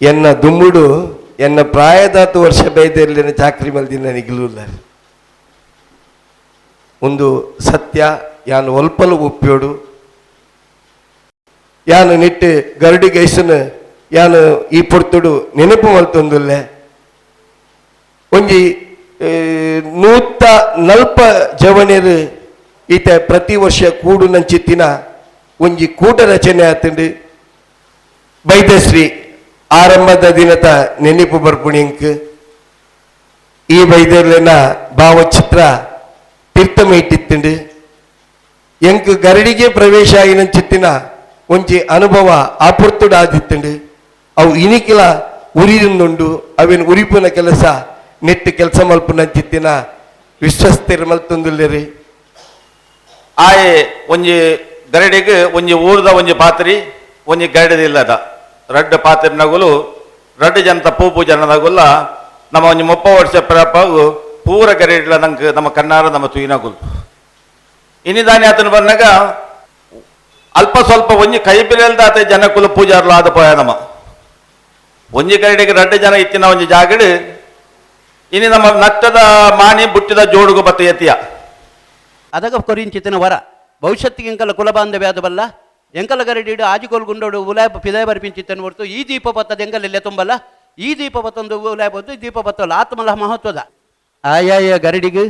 ಎನ್ನ ದುಮ್ಮುಡು ಎನ್ನ ಪ್ರಾಯದಾತು ವರ್ಷ ಬೈದೆರ್ಲಿನ ಚಾಕ್ರಿ ಮಲ್ದಿನ ನಿಗಲುಲ್ಲ ಒಂದು ಸತ್ಯ. ಯಾನು ಒಲ್ಪಲು ಉಪ್ಯೋಡು ಯಾನು ನಿಟ್ಟು ಗರಡಿ ಗೈಸನು ಯಾನು ಈ ಪೊರ್ತುಡು ನೆನಪು ಮಲ್ತೊಂದುಲ್ಲೆ. ಒಂಜಿ 140 ಜವನೆರು ಈತ ಪ್ರತಿ ವರ್ಷ ಕೂಡು ನಂಚಿತ್ತಿನ ಒಂಜಿ ಕೂಟ ರಚನೆ ಆತಂಡು. ಬೈದಶ್ರೀ ಆರಂಭದ ದಿನದ ನೆನಪು ಬರ್ಪುಣಿಂಕ್ ಈ ಬೈದರ್ಲಿನ ಭಾವಚಿತ್ರ ತೀರ್ಥಮೇಟಿತ್ತುಂಡು. ಎಂಕ್ ಗರಡಿಗೆ ಪ್ರವೇಶ ಆಗಿನ ಚಿತ್ತಿನ ಒಂಜಿ ಅನುಭವ ಆಪುರ್ತುಡು ಆದಿತ್ತುಂಡು. ಅವು ಇನಿಕಿಲ ಉರಿದುಂಡು. ಅವಿನ ಉರಿಪುನ ಕೆಲಸ ನೆಟ್ಟು ಕೆಲಸ ಮಲ್ಪುನ ಚಿತ್ತಿನ ವಿಶ್ವಸ್ತಿರ್ ಮಲ್ತೊಂದುಲ್ಲೆರಿ. ಆಯೆ ಒಂಜಿ ಗರಡಿಗೆ ಒಂಜಿ ಊರ್ದ ಒಂಜಿ ಪಾತ್ರಿ ಒಂಜಿ ಗರಡಿದಿಲ್ಲದ ರಡ್ಡು ಪಾತ್ರಿ ನಗುಲು ರಡ್ಡು ಜನತ ಪೂ ಪೂಜನಗುಲ್ಲ ನಮ್ಮ ಒಂಜಿ 30 ವರ್ಷ ಪ್ರಪಾಗು ಪೂರ ಗರಡಿಲ ನಂಗೆ ನಮ್ಮ ಕಣ್ಣಾರ ನಮ್ಮ ತುಯಿನಗುಲು. ಇನಿದಾನಿ ಆತನ ಬಂದಾಗ ಅಲ್ಪ ಸ್ವಲ್ಪ ಒಂಜಿ ಕೈ ಬಿರಲ್ದಾತ ಜನಕುಲು ಪೂಜಾರ್ಲು ಆದ ಪೋಯ. ನಮ್ಮ ಒಂಜಿ ಗರಡಿಗೆ ರಡ್ಡು ಜನ ಇತ್ತಿನ ಒಂಜಿ ಜಾಗಡು ಇನಿ ನಮ್ಮ ನಟ್ಟದ ಮಾಣಿ ಬುಟ್ಟಿದ ಜೋಡುಗು ಬತ್ತ ಎತ್ತಿಯ. ಅದಗ ಕೊರಿಂಚಿತನ ವರ ಭವಿಷ್ಯತ್ತಿಗೆ ಎಂಕಲ ಕುಲ ಬಾಂಧವ್ಯ ಅದು ಬಲ್ಲ ಎಂಕಲ ಗರಡಿಡು ಆಜಿಗೋಲ್ ಗುಂಡೋಡು ಉಲಾಯ ಪಿದಾಯ ಬರ್ಪಿಂಚಿತ್ತನ ಹೊರ್ತು ಈ ದೀಪ ಬತ್ತದ ಎಂಕಲೆಲ್ಲ ತುಂಬಲ್ಲ. ಈ ದೀಪ ಬತ್ತೊಂದು ಉಲಾಯ ಬತ್ತು ದೀಪ ಬತ್ತಲ್ಲ ಆತ್ಮಲ ಮಹತ್ವದ ಆಯಾಯ ಗರಡಿಗೆ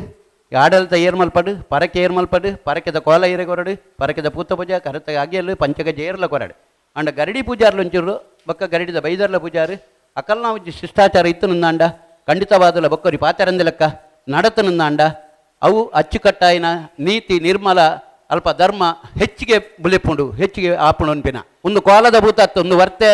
ಆಡಳಿತ ಏರ್ಮಲ್ಪಡು ಪರಕೆ ಏರ್ಮಲ್ಪಡು ಪರಕೆದ ಕೋಲ ಏರೆ ಕೊರಡು ಪರಕೆದ ಪೂತ ಪೂಜೆ ಕರತ ಅಗಿಯಲು ಪಂಚಗಜ ಏರ್ಲ ಕೊರಡು ಅಂಡ ಗರಡಿ ಪೂಜಾರ್ಲು ಒಂಚೂರು ಬೊಕ್ಕ ಗರಡಿದ ಬೈದರ್ಲ ಪೂಜಾರು ಅಕಲ್ನ ಒಂಜಿ ಶಿಷ್ಟಾಚಾರ ಇತ್ತು ನಂದಾಂಡ ಖಂಡಿತವಾದಲ ಬೊಕ್ಕರಿ ಪಾತರಂದ ಲೆಕ್ಕ ನಡತು ನಂದಾಂಡ ಅವು ಅಚ್ಚುಕಟ್ಟಾಯಿನ ನೀತಿ ನಿರ್ಮಲ ಅಲ್ಪ ಧರ್ಮ ಹೆಚ್ಚಿಗೆ ಬುಲೆಪುಂಡು ಹೆಚ್ಚಿಗೆ ಆಪುಂಡು ಅನ್ಪಿನ. ಒಂದು ಕೋಲದ ಭೂತ ಅತ್ತು ಒಂದು ವರ್ತೆ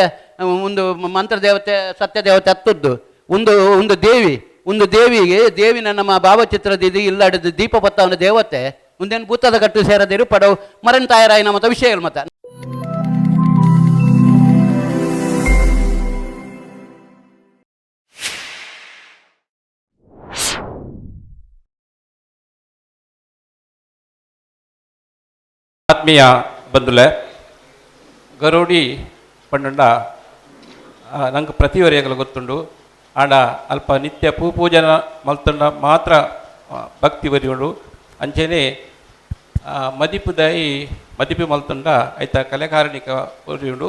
ಒಂದು ಮಂತ್ರದೇವತೆ ಸತ್ಯದೇವತೆ ಹತ್ತದ್ದು ಒಂದು ಒಂದು ದೇವಿ ಒಂದು ದೇವಿಗೆ ದೇವಿನ ನಮ್ಮ ಭಾವಚಿತ್ರದ ಇದು ಇಲ್ಲಾಡಿದ ದೀಪ ಬತ್ತವನ ದೇವತೆ ಮುಂದೇನು ಭೂತದ ಕಟ್ಟು ಸೇರದಿರು ಪಡವು ಮರನ್ ತಾಯರಾಯಿನ ಮತ ವಿಷಯ ಮತ. ಆತ್ಮೀಯ ಬಂಧುಲೆ ಗರೋಡಿ ಪಂಡಂಡ ನಂಗೆ ಪ್ರತಿವರಿಯಗಲ ಗೊತ್ತುಂಡು. ಆಂಡ ಅಲ್ಪ ನಿತ್ಯ ಪೂ ಪೂಜನ ಮಲ್ತಂಡ ಮಾತ್ರ ಭಕ್ತಿ ಬರಿಯುಂಡು. ಅಂಚೆನೆ ಮದಿಪು ದಾಯಿ ಮದಿಪು ಮಲ್ತಂಡ ಐತ ಕಲೆಕಾರಣಿಕ ಒರಿಯುಂಡು.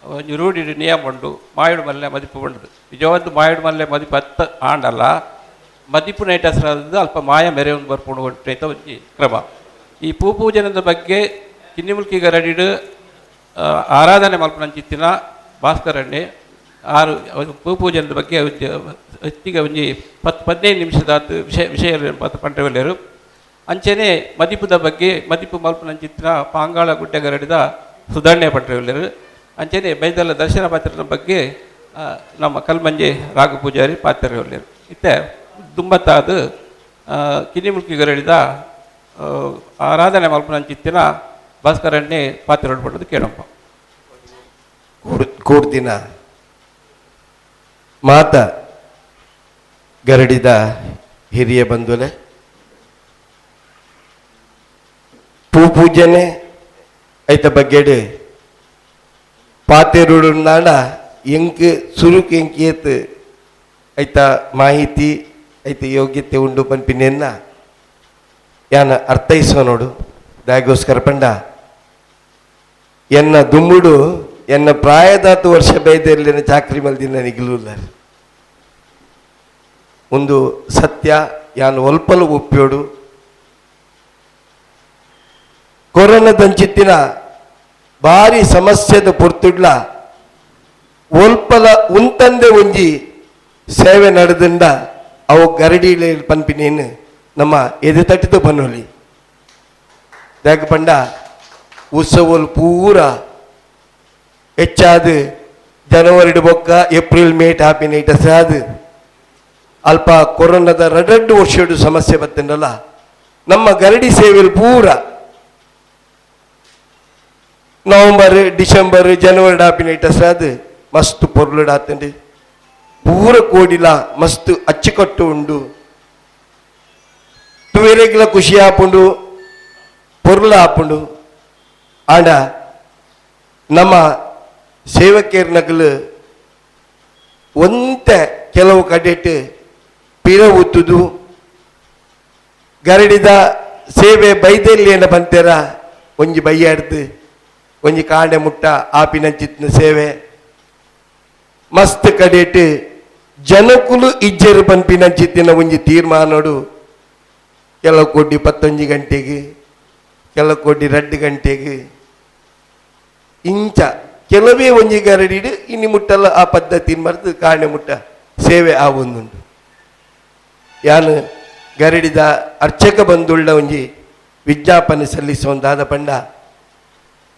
ಒಂಜಿ ರೂಢಿ ನಿಯಮ ಉಂಡು ಮಾಯುಡು ಮಲ್ಲೆ ಮದಿಪು ಉಂಡು. ನಿಜವಾದ ಮಾಯುಡು ಮಲ್ಲೆ ಮದಿಪು ಅತ್ತ ಆಂಡಲ್ಲ ಮದಿಪು ನೈಟ್ ಅಲ್ಪ ಮಾಯ ಮೆರೆ ಒಂದು ಬರ್ಪುಂಡು ಒಂಟೈತ ಒಂಜಿ ಕ್ರಮ. ಈ ಪೂ ಪೂಜನದ ಬಗ್ಗೆ ಕಿನ್ನಿಮುಲ್ಕಿ ಗರಡಿಡು ಆರಾಧನೆ ಮಲ್ಪುನಂಚಿತ್ತಿನ ಭಾಸ್ಕರಣ್ಣೆ ಆರು ಪೂ ಪೂಜನದ ಬಗ್ಗೆ ಹೆಚ್ಚಿಗೆ ಒಂಜಿ 10-15 ನಿಮಿಷದ ವಿಷಯ ವಿಷಯ ಪಂಟವೆಲ್ಲರು. ಅಂಚೆನೆ ಮದಿಪುದ ಬಗ್ಗೆ ಮದಿಪು ಮಲ್ಪುನಂಚಿತ್ತಿನ ಪಾಂಗಾಳ ಗುಡ್ಡೆಗರಡಿದ ಸುಧರ್ಣೆ ಪಂಟವೆಲ್ಲರು. ಅಂಚೆನೆ ಬೈದಲ ದರ್ಶನ ಪಾತ್ರದ ಬಗ್ಗೆ ನಮ್ಮ ಕಲ್ಮಂಜೆ ರಾಘು ಪೂಜಾರಿ ಪಾತ್ರವೆಲ್ಲರು. ಇತ್ತೆ ದುಂಬತ್ತಾದ ಕಿನ್ನಿಮುಲ್ಕಿ ಗರಡಿದ ಆರಾಧನೆ ಮಲ್ಪುನಂಚಿತ್ತಿನ ಭಾಸ್ಕರಣ್ಣೆ ಪಾತ್ರ ಪಡೆದು ಕೇಳಪ್ಪ. ಕೂಡ್ದಿನ ಮಾತ ಗರಡಿದ ಹಿರಿಯ ಬಂಧುಲೆ ಪೂ ಪೂಜನೆ ಐತ ಬಗ್ಗೆಡು ಪಾತೆರುಡುಂದಾಂಡ ಎಂಕ್ ಸುರುಕು ಎಂಕೇತ್ ಐತ ಮಾಹಿತಿ ಐತ ಯೋಗ್ಯತೆ ಉಂಡು ಪನ್ಪಿನೆನ್ನ ಯಾನ ಅರ್ಥೈಸೋ ನೋಡು. ದಾಗೋಸ್ಕರ ಪಂಡ ಎನ್ನ ದುಮ್ಮುಡು ಎನ್ನ ಪ್ರಾಯದಾತು ವರ್ಷ ಬೈದೆರ್ಲಿನ ಚಾಕ್ರಿ ಮಲ್ದಿನ ನಿಗಲುಲ್ಲ. ಒಂದು ಸತ್ಯ ಯಾನು ಒಲ್ಪಲು ಉಪ್ಯೋಡು. ಕೊರೋನಾದಂಚಿತ್ತಿನ ಭಾರಿ ಸಮಸ್ಯೆದ ಪೊರ್ತುಡ್ಲ ಒಲ್ಪಲ ಉಂತಂದೆ ಒಂಜಿ ಸೇವೆ ನಡೆದಿಂದ ಅವು ಗರಡಿ ಪನ್ಪಿನೇನು ನಮ್ಮ ಎದೆ ತಟ್ಟಿದ ಬನ್ನೊಲಿ. ದಾಕ ಪಂಡ ಉತ್ಸವలు ಪೂರ ಹೆಚ್ಚಾದ ಜನವರಿ ಬೊಕ್ಕ ಏಪ್ರಿಲ್ ಮೇ ಟಾಪಿನ ಸಾದು ಅಲ್ಪ ಕೊರೋನಾದ ರಡ್ಡು ವರ್ಷಡು ಸಮಸ್ಯೆ ಬತ್ತಂಡಲ್ಲ ನಮ್ಮ ಗರಡಿ ಸೇವೆಯಲ್ಲಿ ಪೂರ ನವಂಬರ್ ಡಿಸೆಂಬರ್ ಜನವರಿ ಡಾಪಿನ ಸಾದು ಮಸ್ತ್ ಪೊರ್ಲುಡಾತಂಡು ಪೂರ ಕೋಡಿಲ ಮಸ್ತ್ ಅಚ್ಚುಕಟ್ಟು ಉಂಡು. ತುವೆರೆಗ್ಲ ಖುಷಿ ಆಪುಂಡು ಪೊರ್ಲ ಆಪುಂಡು. ಆಂಡ ನಮ್ಮ ಸೇವಕಿಯರ್ ನಗಲು ಒಂತೆ ಕೆಲವು ಕಡೆಟ್ ಪಿರ ಉತ್ತುದು ಗರಡಿದ ಸೇವೆ ಬೈದೆಲ್ಲಿ ಬಂತೇರ ಒಂಜಿ ಬೈಯಾಡ್ದು ಒಂಜಿ ಕಾಂಡೆ ಮುಟ್ಟ ಆಪಿನಂಚಿತ್ನ ಸೇವೆ ಮಸ್ತ್ ಕಡೆಟ್ ಜನಕುಲು ಇಜ್ಜೆರು ಪನ್ಪಿನಂಚಿತ್ತಿನ ಒಂಜಿ ತೀರ್ಮಾನೋಡು ಕೆಲವು ಕೋಟಿ 11 ಗಂಟೆಗೆ ಕೆಲವು ಕೋಟಿ 2 ಗಂಟೆಗೆ ಇಂಚ ಕೆಲವೇ ಒಂಜಿ ಗರಡಿಡು ಇನ್ನು ಮುಟ್ಟಲ್ಲ ಆ ಪದ್ಧತಿ ಮರೆತು ಕಾಣೆ ಮುಟ್ಟ ಸೇವೆ ಆ ಒಂದುಂಡು. ಯಾನು ಗರಡಿದ ಅರ್ಚಕ ಬಂದುಳ್ಳ ಒಂಜಿ ವಿಜ್ಞಾಪನೆ ಸಲ್ಲಿಸುವಂತಾದ ಪಂಡ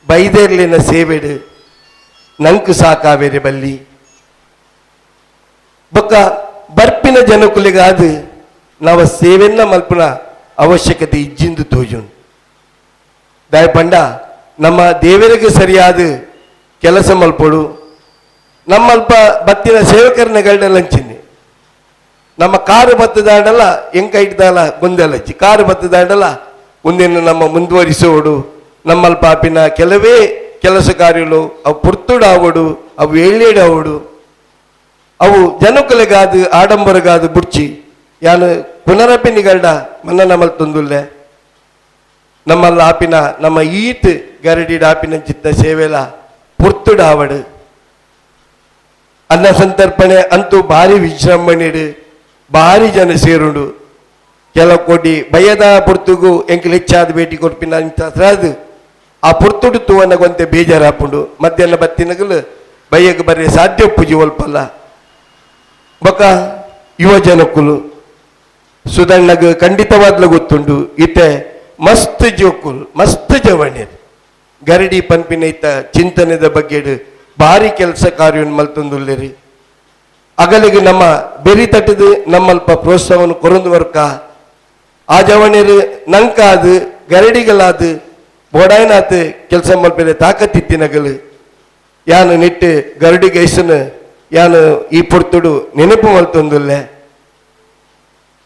ಬೈದೆರ್ಲಿನ ಸೇವೆಡು ನಂಕು ಸಾಕಾವೇರೆ ಬಲ್ಲಿ ಬೊಕ್ಕ ಬರ್ಪಿನ ಜನಕುಲಿಗಾದ ನಾವ ಸೇವೆನ್ನ ಮಲ್ಪುನ ಅವಶ್ಯಕತೆ ಇಜ್ಜಿಂದು ತೋಜುಂಡು. ದಾಯ ಪಂಡ ನಮ್ಮ ದೇವರಿಗೆ ಸರಿಯಾದ ಕೆಲಸ ಮಲ್ಪೊಡು ನಮ್ಮಲ್ಪ ಬತ್ತಿನ ಸೇವಕರನ್ನ ಗಲ್ಡಲಂಚಿನಿ ನಮ್ಮ ಕಾರು ಬತ್ತದಾಡಲ್ಲ ಎಂಕೈಟ್ದಾಲ ಗೊಂದಲಚ್ಚಿ ಕಾರು ಬತ್ತದಾಡಲ್ಲ ಮುಂದಿನ ನಮ್ಮ ಮುಂದುವರಿಸೋಡು ನಮ್ಮಲ್ಪ ಆಪಿನ ಕೆಲವೇ ಕೆಲಸ ಕಾರ್ಯಗಳು ಅವು ಪುರ್ತುಡಾವಡು ಅವು ಏಳೇಡಾವಡು ಅವು ಜನಕುಲೆಗಾದ ಆಡಂಬರಗಾದ ಬುಡ್ಚಿ ಯಾನು ಪುನರಪಿನಿಗಲ್ಡ ಮನ್ನನ ಮಲ್ತೊಂದುಲ್ಲೆ ನಮ್ಮಲ್ಲ ಆಪಿನ ನಮ್ಮ ಈತ್ ಗರಡಿಡ ಆಪಿನ ಚಿತ್ತ ಸೇವೆಲ ಪುರ್ತುಡಾವಡು ಅನ್ನ ಸಂತರ್ಪಣೆ ಅಂತೂ ಭಾರಿ ವಿಜೃಂಭಣೆಡು ಭಾರಿ ಜನ ಸೇರುಂಡು. ಕೆಲವು ಕೋಟಿ ಭಯದ ಪುರ್ತುಗು ಎಂಕಲ್ ಹೆಚ್ಚಾದ ಭೇಟಿ ಕೊಡ್ಪಿನ ಅಂತ ಆ ಪುರ್ತುಡು ತೂವನಗೊಂತೆ ಬೇಜಾರಾಪುಂಡು ಮಧ್ಯಾಹ್ನ ಬತ್ತಿನಗಲು ಬಯ್ಯಕ್ಕೆ ಬರ್ರೆ ಸಾಧ್ಯ ಪೂಜೆ ಒಲ್ಪಲ್ಲ. ಬೊಕ ಯುವ ಜನಕ್ಕುಲು ಸುಧಣ್ಣಗ್ ಖಂಡಿತವಾದ್ಲ ಗೊತ್ತುಂಡು ಇತ್ತೆ ಮಸ್ತ್ ಜೋಕುಲ್ ಮಸ್ತ್ ಜವಣ್ಯರು ಗರಡಿ ಪನ್ಪಿನೈತ ಚಿಂತನೆದ ಬಗ್ಗೆ ಭಾರಿ ಕೆಲಸ ಕಾರ್ಯವನ್ನು ಮಲ್ತೊಂದುಲ್ಲೇರಿ. ಅಗಲಿಗೆ ನಮ್ಮ ಬೆರಿ ತಟ್ಟದು ನಮ್ಮಲ್ಪ ಪ್ರೋತ್ಸಾಹವನ್ನು ಕೊರೊಂದು ವರ್ಕ ಆ ಜವಣ್ಯರು ನಂಕಾದು ಗರಡಿಗಳಾದ ಬೋಡಾಯನಾತ್ ಕೆಲಸ ಮಲ್ಪೆರೆ ತಾಕತ್ತಿತ್ತಿನಗಲು ಯಾನು ನೆಟ್ಟು ಗರಡಿ ಗೈಸನು ಯಾನು ಈ ಪೊರ್ತುಡು ನೆನಪು ಮಲ್ತೊಂದುಲ್ಲೆ.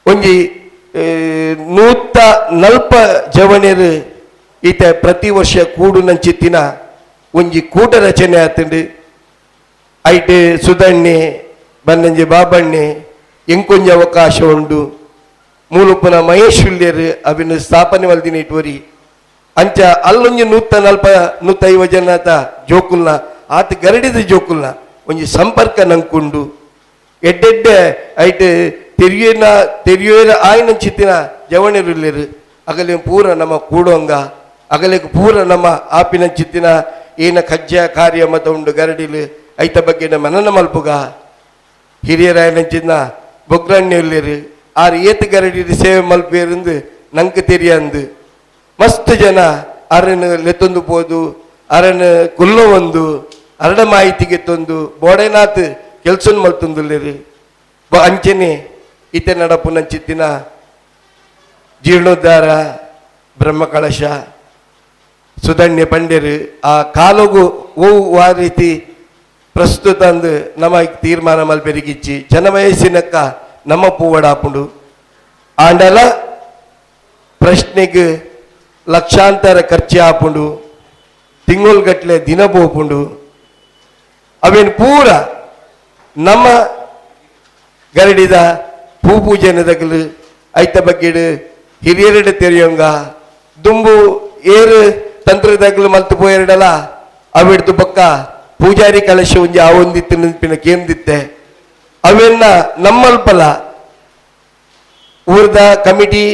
ಒಂಜಿ 140 ಜವಣ್ಯರು ಈತ ಪ್ರತಿ ವರ್ಷ ಕೂಡು ನಂಚಿತ್ತಿನ ಒಂಜಿ ಕೂಟ ರಚನೆ ಆತಂಡು. ಐಟೆ ಸುಧಣ್ಣೆ ಬನ್ನಂಜೆ ಬಾಬಣ್ಣೆ ಎಂಕೊಂಜಿ ಅವಕಾಶ ಉಂಡು ಮೂಲುಪುನ ಮಹೇಶುಲ್ಯರು ಅವಿನ ಸ್ಥಾಪನೆ ಮಲ್ದಿನ ಇಟ್ವರಿ ಅಂಚ ಅಲ್ಲೊಂಜಿ 140 150 ಜನತ ಜೋಕುಲ್ನ ಆತ ಗರಡಿದ ಜೋಕುಲ್ನ ಒಂಜಿ ಸಂಪರ್ಕ ನಂಕುಂಡು ಎಡ್ಡೆಡ್ಡೆ ಐಟ್ ತೆರಿಯನ ತೆರಿಯೋರ ಆಯ್ನಂಚಿತ್ತಿನ ಜವಣ್ಯರುಲ್ಲೇರು ಅಗಲೆ ಪೂರ ನಮ್ಮ ಕೂಡೋಂಗ ಅಗಲೆಗೆ ಪೂರ ನಮ್ಮ ಆಪಿನಂಚಿತ್ತಿನ ಏನ ಕಜ್ಜ ಕಾರ್ಯ ಮತ ಉಂಡು ಗರಡಿಲು ಐತ ಬಗ್ಗೆ ಮನನ ಮಲ್ಪುಗ ಹಿರಿಯರಾಯನಂಚಿನ ಬೊಗ್ರಣ್ಯ ಆರು ಏತ್ ಗರಡಿ ಸೇವೆ ಮಲ್ಪೇರಂದು ನಂಗೆ ತೆರಿಯಂದು ಮಸ್ತ್ ಜನ ಅರನ್ ಲೆತ್ತೊಂದು ಪೋದು ಅರನ್ ಕುಲ್ಲೋ ಒಂದು ಅರಡ ಮಾಹಿತಿಗೆ ತಂದು ಬೋಡೆನಾಥ್ ಕೆಲಸ ಮಲ್ತೊಂದುಲ್ಲೇರು. ಅಂಚನೆ ಈತ ನಡಪುನಂಚಿತ್ತಿನ ಜೀರ್ಣೋದ್ಧಾರ ಬ್ರಹ್ಮಕಳಶ ಸುಧಣ್ಯ ಪಂಡ್ಯರು ಆ ಕಾಲಗು ಓ ಆ ರೀತಿ ಪ್ರಸ್ತುತ ಅಂದು ನಮ್ಮ ತೀರ್ಮಾನ ಮಲ್ಪೆರಿಗಿಚ್ಚಿ ಜನವಯಸ್ಸಿನಕ್ಕ ನಮ್ಮ ಪೂವಡಾಪುಂಡು ಆಂಡಲ ಪ್ರಶ್ನೆಗೆ ಲಕ್ಷಾಂತರ ಖರ್ಚು ಆಪುಂಡು ತಿಂಗಳುಗಟ್ಟಲೆ ದಿನ ಪೋಪುಂಡು ಅವೇನು ಪೂರ ನಮ್ಮ ಗರಡಿದ ಪೂ ಪೂಜೆನದಗಲು ಐತ ಬಗ್ಗೆಡು ಹಿರಿಯರೆಡೆ ತೆರೆಯೋಂಗ ದುಂಬು ಏರು ತಂತ್ರದಾಗಲು ಮಲ್ತು ಪೋಯರಡಲ ಅವಿಡ್ದು ಬೊಕ್ಕ ಪೂಜಾರಿ ಕಲಶ ಒಂಜಿ ಆ ಒಂದಿತ್ತು ನೆನಪಿನ ಕೇಂದಿತ್ತೆ ಅವೆನ್ನ ನಮ್ಮಲ್ಪಲ ಊರ್ದ ಕಮಿಟಿ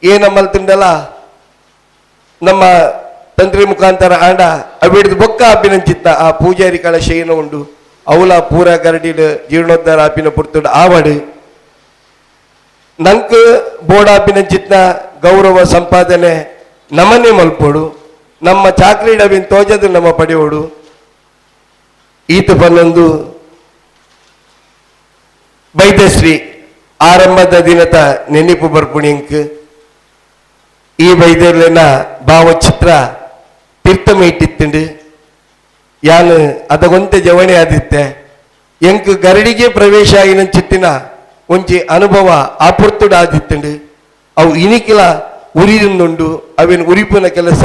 ಏನ ಮಲ್ತಿಂಡಲ ನಮ್ಮ ತಂತ್ರಿ ಮುಖಾಂತರ ಆಂಡ ಅವಿಡ್ದು ಬೊಕ್ಕ ಅಪ್ಪಿನಂಚಿತ್ತ ಆ ಪೂಜಾರಿ ಕಲಶ ಏನೋ ಉಂಡು ಅವಲ ಪೂರ ಗರಡಿಡ್ ಜೀರ್ಣೋದ್ಧಾರ ಆಪಿನ ಪುರ್ತುಡು ಆವಡು ನಂಕ್ ಬೋರ್ಡ್ ಆಪಿನಂಚಿತ್ನ ಗೌರವ ಸಂಪಾದನೆ ನಮನೆ ಮಲ್ಪೋಡು ನಮ್ಮ ಚಾಕ್ರಿ ಡಬಿನ್ ತೋಜದು ನಮ್ಮ ಪಡೆಯೋಡು. ಈತ ಬಂದೊಂದು ಬೈದಶ್ರೀ ಆರಂಭದ ದಿನದ ನೆನಪು ಬರ್ಪುಣಿಂಕ್ ಈ ಬೈದರ್ಲಿನ ಭಾವಚಿತ್ರ ತೀರ್ಥಮ ಇಟ್ಟಿತ್ತುಂಡು ಯಾನು ಅದಗೊಂತೆ ಜವಣಿ ಆದಿತ್ತೆ ಎಂಕ್ ಗರಡಿಗೆ ಪ್ರವೇಶ ಆಗಿನ ಚಿತ್ತಿನ ಒಂಜಿ ಅನುಭವ ಆಪುರ್ತುಡು ಆದಿತ್ತುಂಡು ಅವು ಇನಿಕಿಲ ಉರಿದುಂಡು ಅವಿನ ಉರಿಪುನ ಕೆಲಸ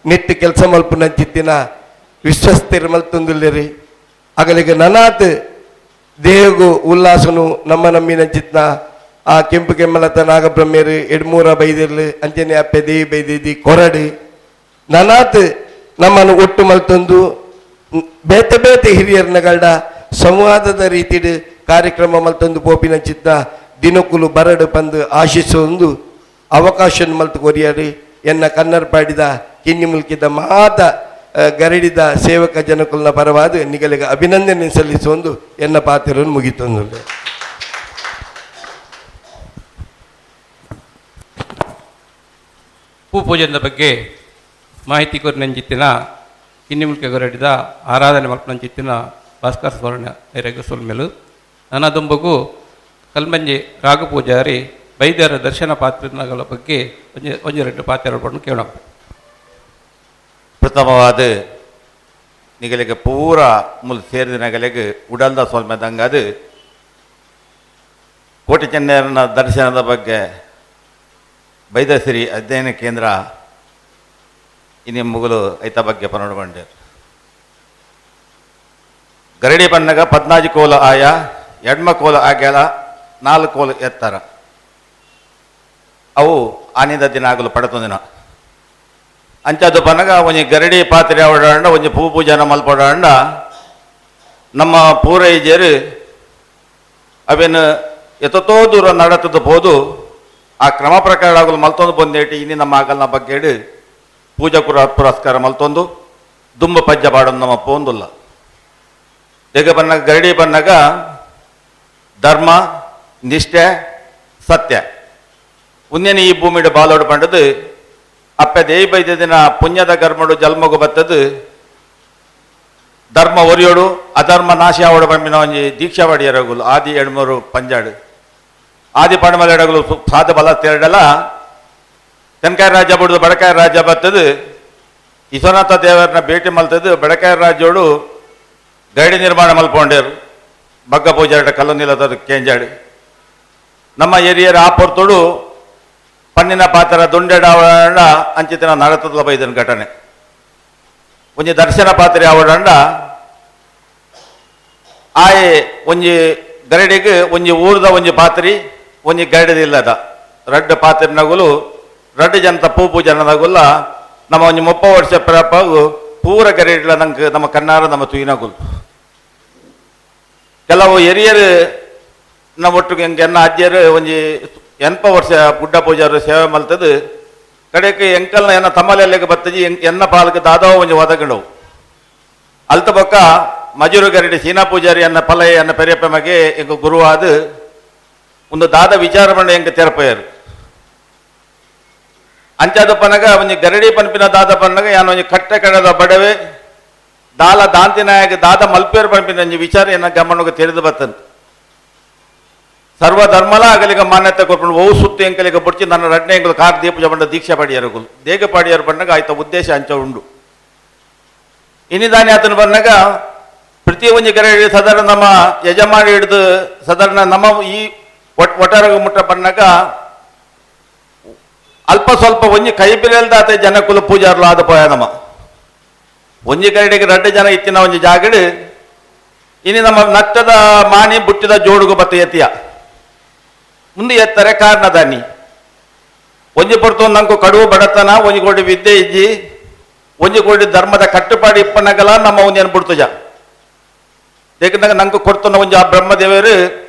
ನೆಟ್ಟು ಕೆಲಸ ಮಲ್ಪುನ ಚಿತ್ತಿನ ವಿಶ್ವಸ್ತಿರ ಮಲ್ತೊಂದುಲ್ಲೇರಿ ಅಗಲಿಗೆ ನನಾತ್ ದೇಹಗು ಉಲ್ಲಾಸನು ನಮ್ಮ ನಂಬಿನಂಚಿತ್ನ ಆ ಕೆಂಪು ಕೆಮ್ಮಲತ ನಾಗಬ್ರಹ್ಮೇರು ಎಡ್ಮೂರ ಬೈದಿರ್ಲು ಅಂಚನೆ ಅಪ್ಪೆ ದೇವಿ ಬೈದಿದ್ದಿ ಕೊರಡು ನನಾತ್ ನಮ್ಮನ್ನು ಒಟ್ಟು ಮಲ್ತೊಂದು ಬೇತೆ ಬೇತೆ ಹಿರಿಯರ್ನಗಳ್ಡ ಸಂವಾದದ ರೀತಿಡ್ ಕಾರ್ಯಕ್ರಮ ಮಲ್ತೊಂದು ಪೋಪಿನಂಚಿತ್ನ ದಿನಕುಲು ಬರಡು ಪಂದು ಆಶಿಸೊಂದು ಅವಕಾಶ ಮಲ್ತು ಕೊರಿಯರು ಎನ್ನ ಕನ್ನರ್ಪಾಡಿದ ಕಿನ್ನಿ ಮುಲ್ಕಿದ ಮಾತ ಗರಡಿದ ಸೇವಕ ಜನಕುಲ್ನ ಪರವಾದ ನಿಗಲಿಗ ಅಭಿನಂದನೆ ಸಲ್ಲಿಸುವಂದು ಎನ್ನ ಪಾತ್ರವನ್ನು ಮುಗಿತೊಂದು. ಪೂಜೆಯ ಬಗ್ಗೆ ಮಾಹಿತಿ ಕೊರಿನಂಚಿತ್ತಿನ ಕಿನ್ನಿಮುಲ್ಕೆ ಗರಡಿದ ಆರಾಧನೆ ಮಲ್ಪನಂಚಿತ್ತಿನ ಭಾಸ್ಕರ್ ಸ್ವರ್ಣ ಎರೆಗ ಸೊಲ್ಮೆಲು ನನ್ನದೊಂಬಗು ಕಲ್ಮಂಜಿ ರಾಘು ಪೂಜಾರಿ ವೈದ್ಯರ ದರ್ಶನ ಪಾತ್ರಗಳ ಬಗ್ಗೆ ಒಂಜಿ ಒಂಜಿ ಎರಡು ಪಾತ್ರಗಳನ್ನು ಕೇಳೋಣ. ಪ್ರಥಮವಾದ ನಿಗಲಿಗೆ ಪೂರ ಮುಲ್ ಸೇರಿದ ನಗಲಿಗೆ ಉಡಲ್ದ ಸೊಲ್ಮೆದಂಗದು ಕೋಟಿ ಚೆನ್ನಯರನ ದರ್ಶನದ ಬಗ್ಗೆ ಬೈದಸಿರಿ ಅಧ್ಯಯನ ಕೇಂದ್ರ ಇನಿ ಮುಗುಲು ಐತ ಬಗ್ಗೆ ಪನ್ನೊಂಡು ಬಂಡೇರು. ಗರಡಿ ಬಣ್ಣಗ 14 ಕೋಲು ಆಯ, ಎಡ್ಮ ಕೋಲು ಆಗ್ಯಾಲ, 4 ಕೋಲು ಎತ್ತರ ಅವು ಆನಿದ ದಿನ ಆಗಲು ಪಡತೊಂದಿನ ಅಂಚಾದ ಪನ್ನಗ ಒಂಜಿ ಗರಡಿ ಪಾತ್ರೆ ಅವಡಂಡ ಒಂಜಿ ಪೂ ಪೂಜಾನ ಮಲ್ಪಡಂಡ ನಮ್ಮ ಪೂರೈಜರು ಅವೇನು ಎತ್ತೋ ದೂರ ನಡತದ ಹೋದು ಆ ಕ್ರಮ ಪ್ರಕಾರ ಆಗಲು ಮಲ್ತೊಂದು ಬಂದೇಟಿ ಇನಿ ನಮ್ಮ ಆಗಲ್ನ ಬಗ್ಗೆ ಪೂಜಾ ಪುರಸ್ಕಾರ ಮಲ್ತೊಂದು ದುಂಬ ಪಜ್ಜ ಬಾಡೊಂದು ನಮ್ಮ ಪೋಂದುಲ್ಲ. ದೇಗ ಬನ್ನಾಗ ಗರಡಿ ಬನ್ನಾಗ ಧರ್ಮ ನಿಷ್ಠೆ ಸತ್ಯ ಉನ್ನೇನು ಈ ಭೂಮಿಡು ಬಾಲೋಡು ಪಂಡದು ಅಪ್ಪೆ ದೇವಿ ಬೈದ ದಿನ ಪುಣ್ಯದ ಗರ್ಮಡು ಜಲ್ಮಗು ಬತ್ತದು ಧರ್ಮ ಒರಿಯೋಡು ಅಧರ್ಮ ನಾಶ ಆವಡು ಪಂಪಿನ ಒಂಜಿ ದೀಕ್ಷಾ ವಾಡಿಯರಗುಲು ಆದಿ ಎಡ್ಮೂರು ಪಂಜಾಡು ಆದಿ ಪಂಡಮಲ ಎಡಗುಲು ಸಾಧ ಬಲ ತೇರಡಲ ತೆನ್ಕಾಯ ರಾಜ್ಯ ಬಿಡುದು ಬಡಕಾಯ ರಾಜ್ಯ ಬತ್ತದು ವಿಶ್ವನಾಥ ದೇವರನ್ನ ಭೇಟಿ ಮಲ್ತದು ಬಡಕಾಯ ರಾಜ್ಯೋಡು ಗೈಡಿ ನಿರ್ಮಾಣ ಮಲ್ಪೊಂಡೇರು ಬಗ್ಗ ಪೂಜಾರಟ ಕಲ್ಲು ನಿಲ್ಲದ ಕೇಂಜಾಡು ನಮ್ಮ ಏರಿಯರ ಆ ಪೊರ್ತುಡು ಪನ್ನಿನ ಪಾತ್ರ ದುಂಡೆಡಾವಣ ಅಂಚಿತನ ನಡತದ ಬೈದನ ಘಟನೆ ಒಂಜಿ ದರ್ಶನ ಪಾತ್ರೆ ಆವಡಂಡ ಆಯೆ ಒಂಜಿ ಗರಡಿಗೆ ಒಂಜಿ ಊರ್ದ ಒಂಜಿ ಪಾತ್ರಿ ಒಂಜಿ ಗರಡಿದಿಲ್ಲದ ರಡ್ಡ ಪಾತ್ರಿನಗುಲು ರಡ್ಡು ಜನತ ಪೂ ಪೂಜನಗುಲ್ಲ ನಮ್ಮ ಒಂಜಿ 30 ವರ್ಷ ಪ್ರಪಗು ಪೂರ ಗರಡಿಲ ನಂಗೆ ನಮ್ಮ ಕಣ್ಣಾರ ನಮ್ಮ ತುಯಿನಗುಲು ಕೆಲವು ಎರಿಯರು ನಮ್ಮ ಒಟ್ಟಿಗೆ ಎಂಗೆ ಎನ್ನ ಅಜ್ಜಿಯರು ಒಂಜಿ 80 ವರ್ಷ ಗುಡ್ಡ ಪೂಜಾರು ಸೇವೆ ಮಲ್ತದು ಕಡೆಗೆ ಎಂಕಲ್ನ ಎನ್ನ ತಮ್ಮಲೆಲ್ಲಿಗೆ ಬತ್ತಜಿ ಎನ್ನ ಪಾಲಕ ದಾದೋ ಒಂಜಿ ಒದಗಂಡವು ಅಲ್ತ ಬೊಕ್ಕ ಮಜೂರು ಗರಡಿ ಸೀನಾ ಪೂಜಾರಿ ಎನ್ನ ಪಲಯ ಎನ್ನ ಪೆರಿಯಪ್ಪ ಮಗೆ ಎಂಕ ಗುರುವಾದ ಒಂದು ದಾದ ವಿಚಾರ ಮಂಡ ಎಂಕ ತೆರಪಯರು ಅಂಚಾದ ಪನಗ ಒಂಜಿ ಗರಡಿ ಪನ್ಪಿನ ದಾದ ಪನ್ನಗ ಯಾನ್ ಒಂಜಿ ಕಟ್ಟೆ ಕಡದ ಬಡವೆ ದಾಲ ದಾಂತಿನಾಯಕ ದಾದ ಮಲ್ಪೇರು ಪನ್ಪಿನ ಒಂಜಿ ವಿಚಾರ ಎನ್ನ ಗಮನಕ್ಕೆ ತೆರೆದು ಬತ್ತಂತ ಸರ್ವ ಧರ್ಮಲ ಅಗಲಿಗ ಮಾನ್ಯತೆ ಕೊಟ್ಕೊಂಡು ಓ ಸುತ್ತು ಎಂಕಲಿಗ ಬುಡ್ಚಿ ನನ್ನ ರಡ್ನೆ ಎಂಕಲು ಕಾರ್ ದೀಪ ಜಬಂಡ ದೀಕ್ಷಾ ಪಾಡಿಯರುಗುಲು ದೇಗ ಪಾಡಿಯರು ಬಣ್ಣಗ ಆಯ್ತ ಉದ್ದೇಶ ಅಂಚ ಉಂಡು ಇನಿದಾನಿ ಆತನ ಬಣ್ಣಗ ಪ್ರತಿ ಒಂಜಿ ಗರಡಿ ಸಾಧಾರಣ ನಮ್ಮ ಯಜಮಾನಿ ಹಿಡಿದು ಸಾಧಾರಣ ನಮ್ಮ ಈ ಒಟ್ಟಾರ ಮುಟ್ಟ ಬಣ್ಣಗ ಅಲ್ಪ ಸ್ವಲ್ಪ ಒಂಜಿ ಕೈ ಬಿರಲ್ದಾತ ಜನಕುಲ ಪೂಜಾರ್ಲು ಆದ ಪೋಯ ನಮ್ಮ ಒಂಜಿ ಗರಡಿಗೆ ರಡ್ಡು ಜನ ಇತ್ತಿನ ಒಂಜಿ ಜಾಗಡು ಇನಿ ನಮ್ಮ ನಟ್ಟದ ಮಾನಿ ಬುಟ್ಟಿದ ಜೋಡುಗು ಬತ್ತ ಎತ್ತಿಯ ಮುಂದೆ ಎತ್ತಾರೆ ಕಾರಣದಾನಿ ಒಂಜಿ ಪೊರ್ತು ನಂಕು ಕಡುವು ಬಡತನ ಒಂಜಿ ಕೋಟಿ ವಿದ್ಯೆ ಇಜ್ಜಿ ಒಂಜಿ ಕೋಟಿ ಧರ್ಮದ ಕಟ್ಟುಪಾಡು ಇಪ್ಪನಗಲ ನಮ್ಮ ಒಂದೇನು ಬಿಡ್ತುಜ ಏಕೆಂದಾಗ ನಂಗೆ ಕೊಡ್ತನ ಒಂಜಿ ಆ ಬ್ರಹ್ಮದೇವರು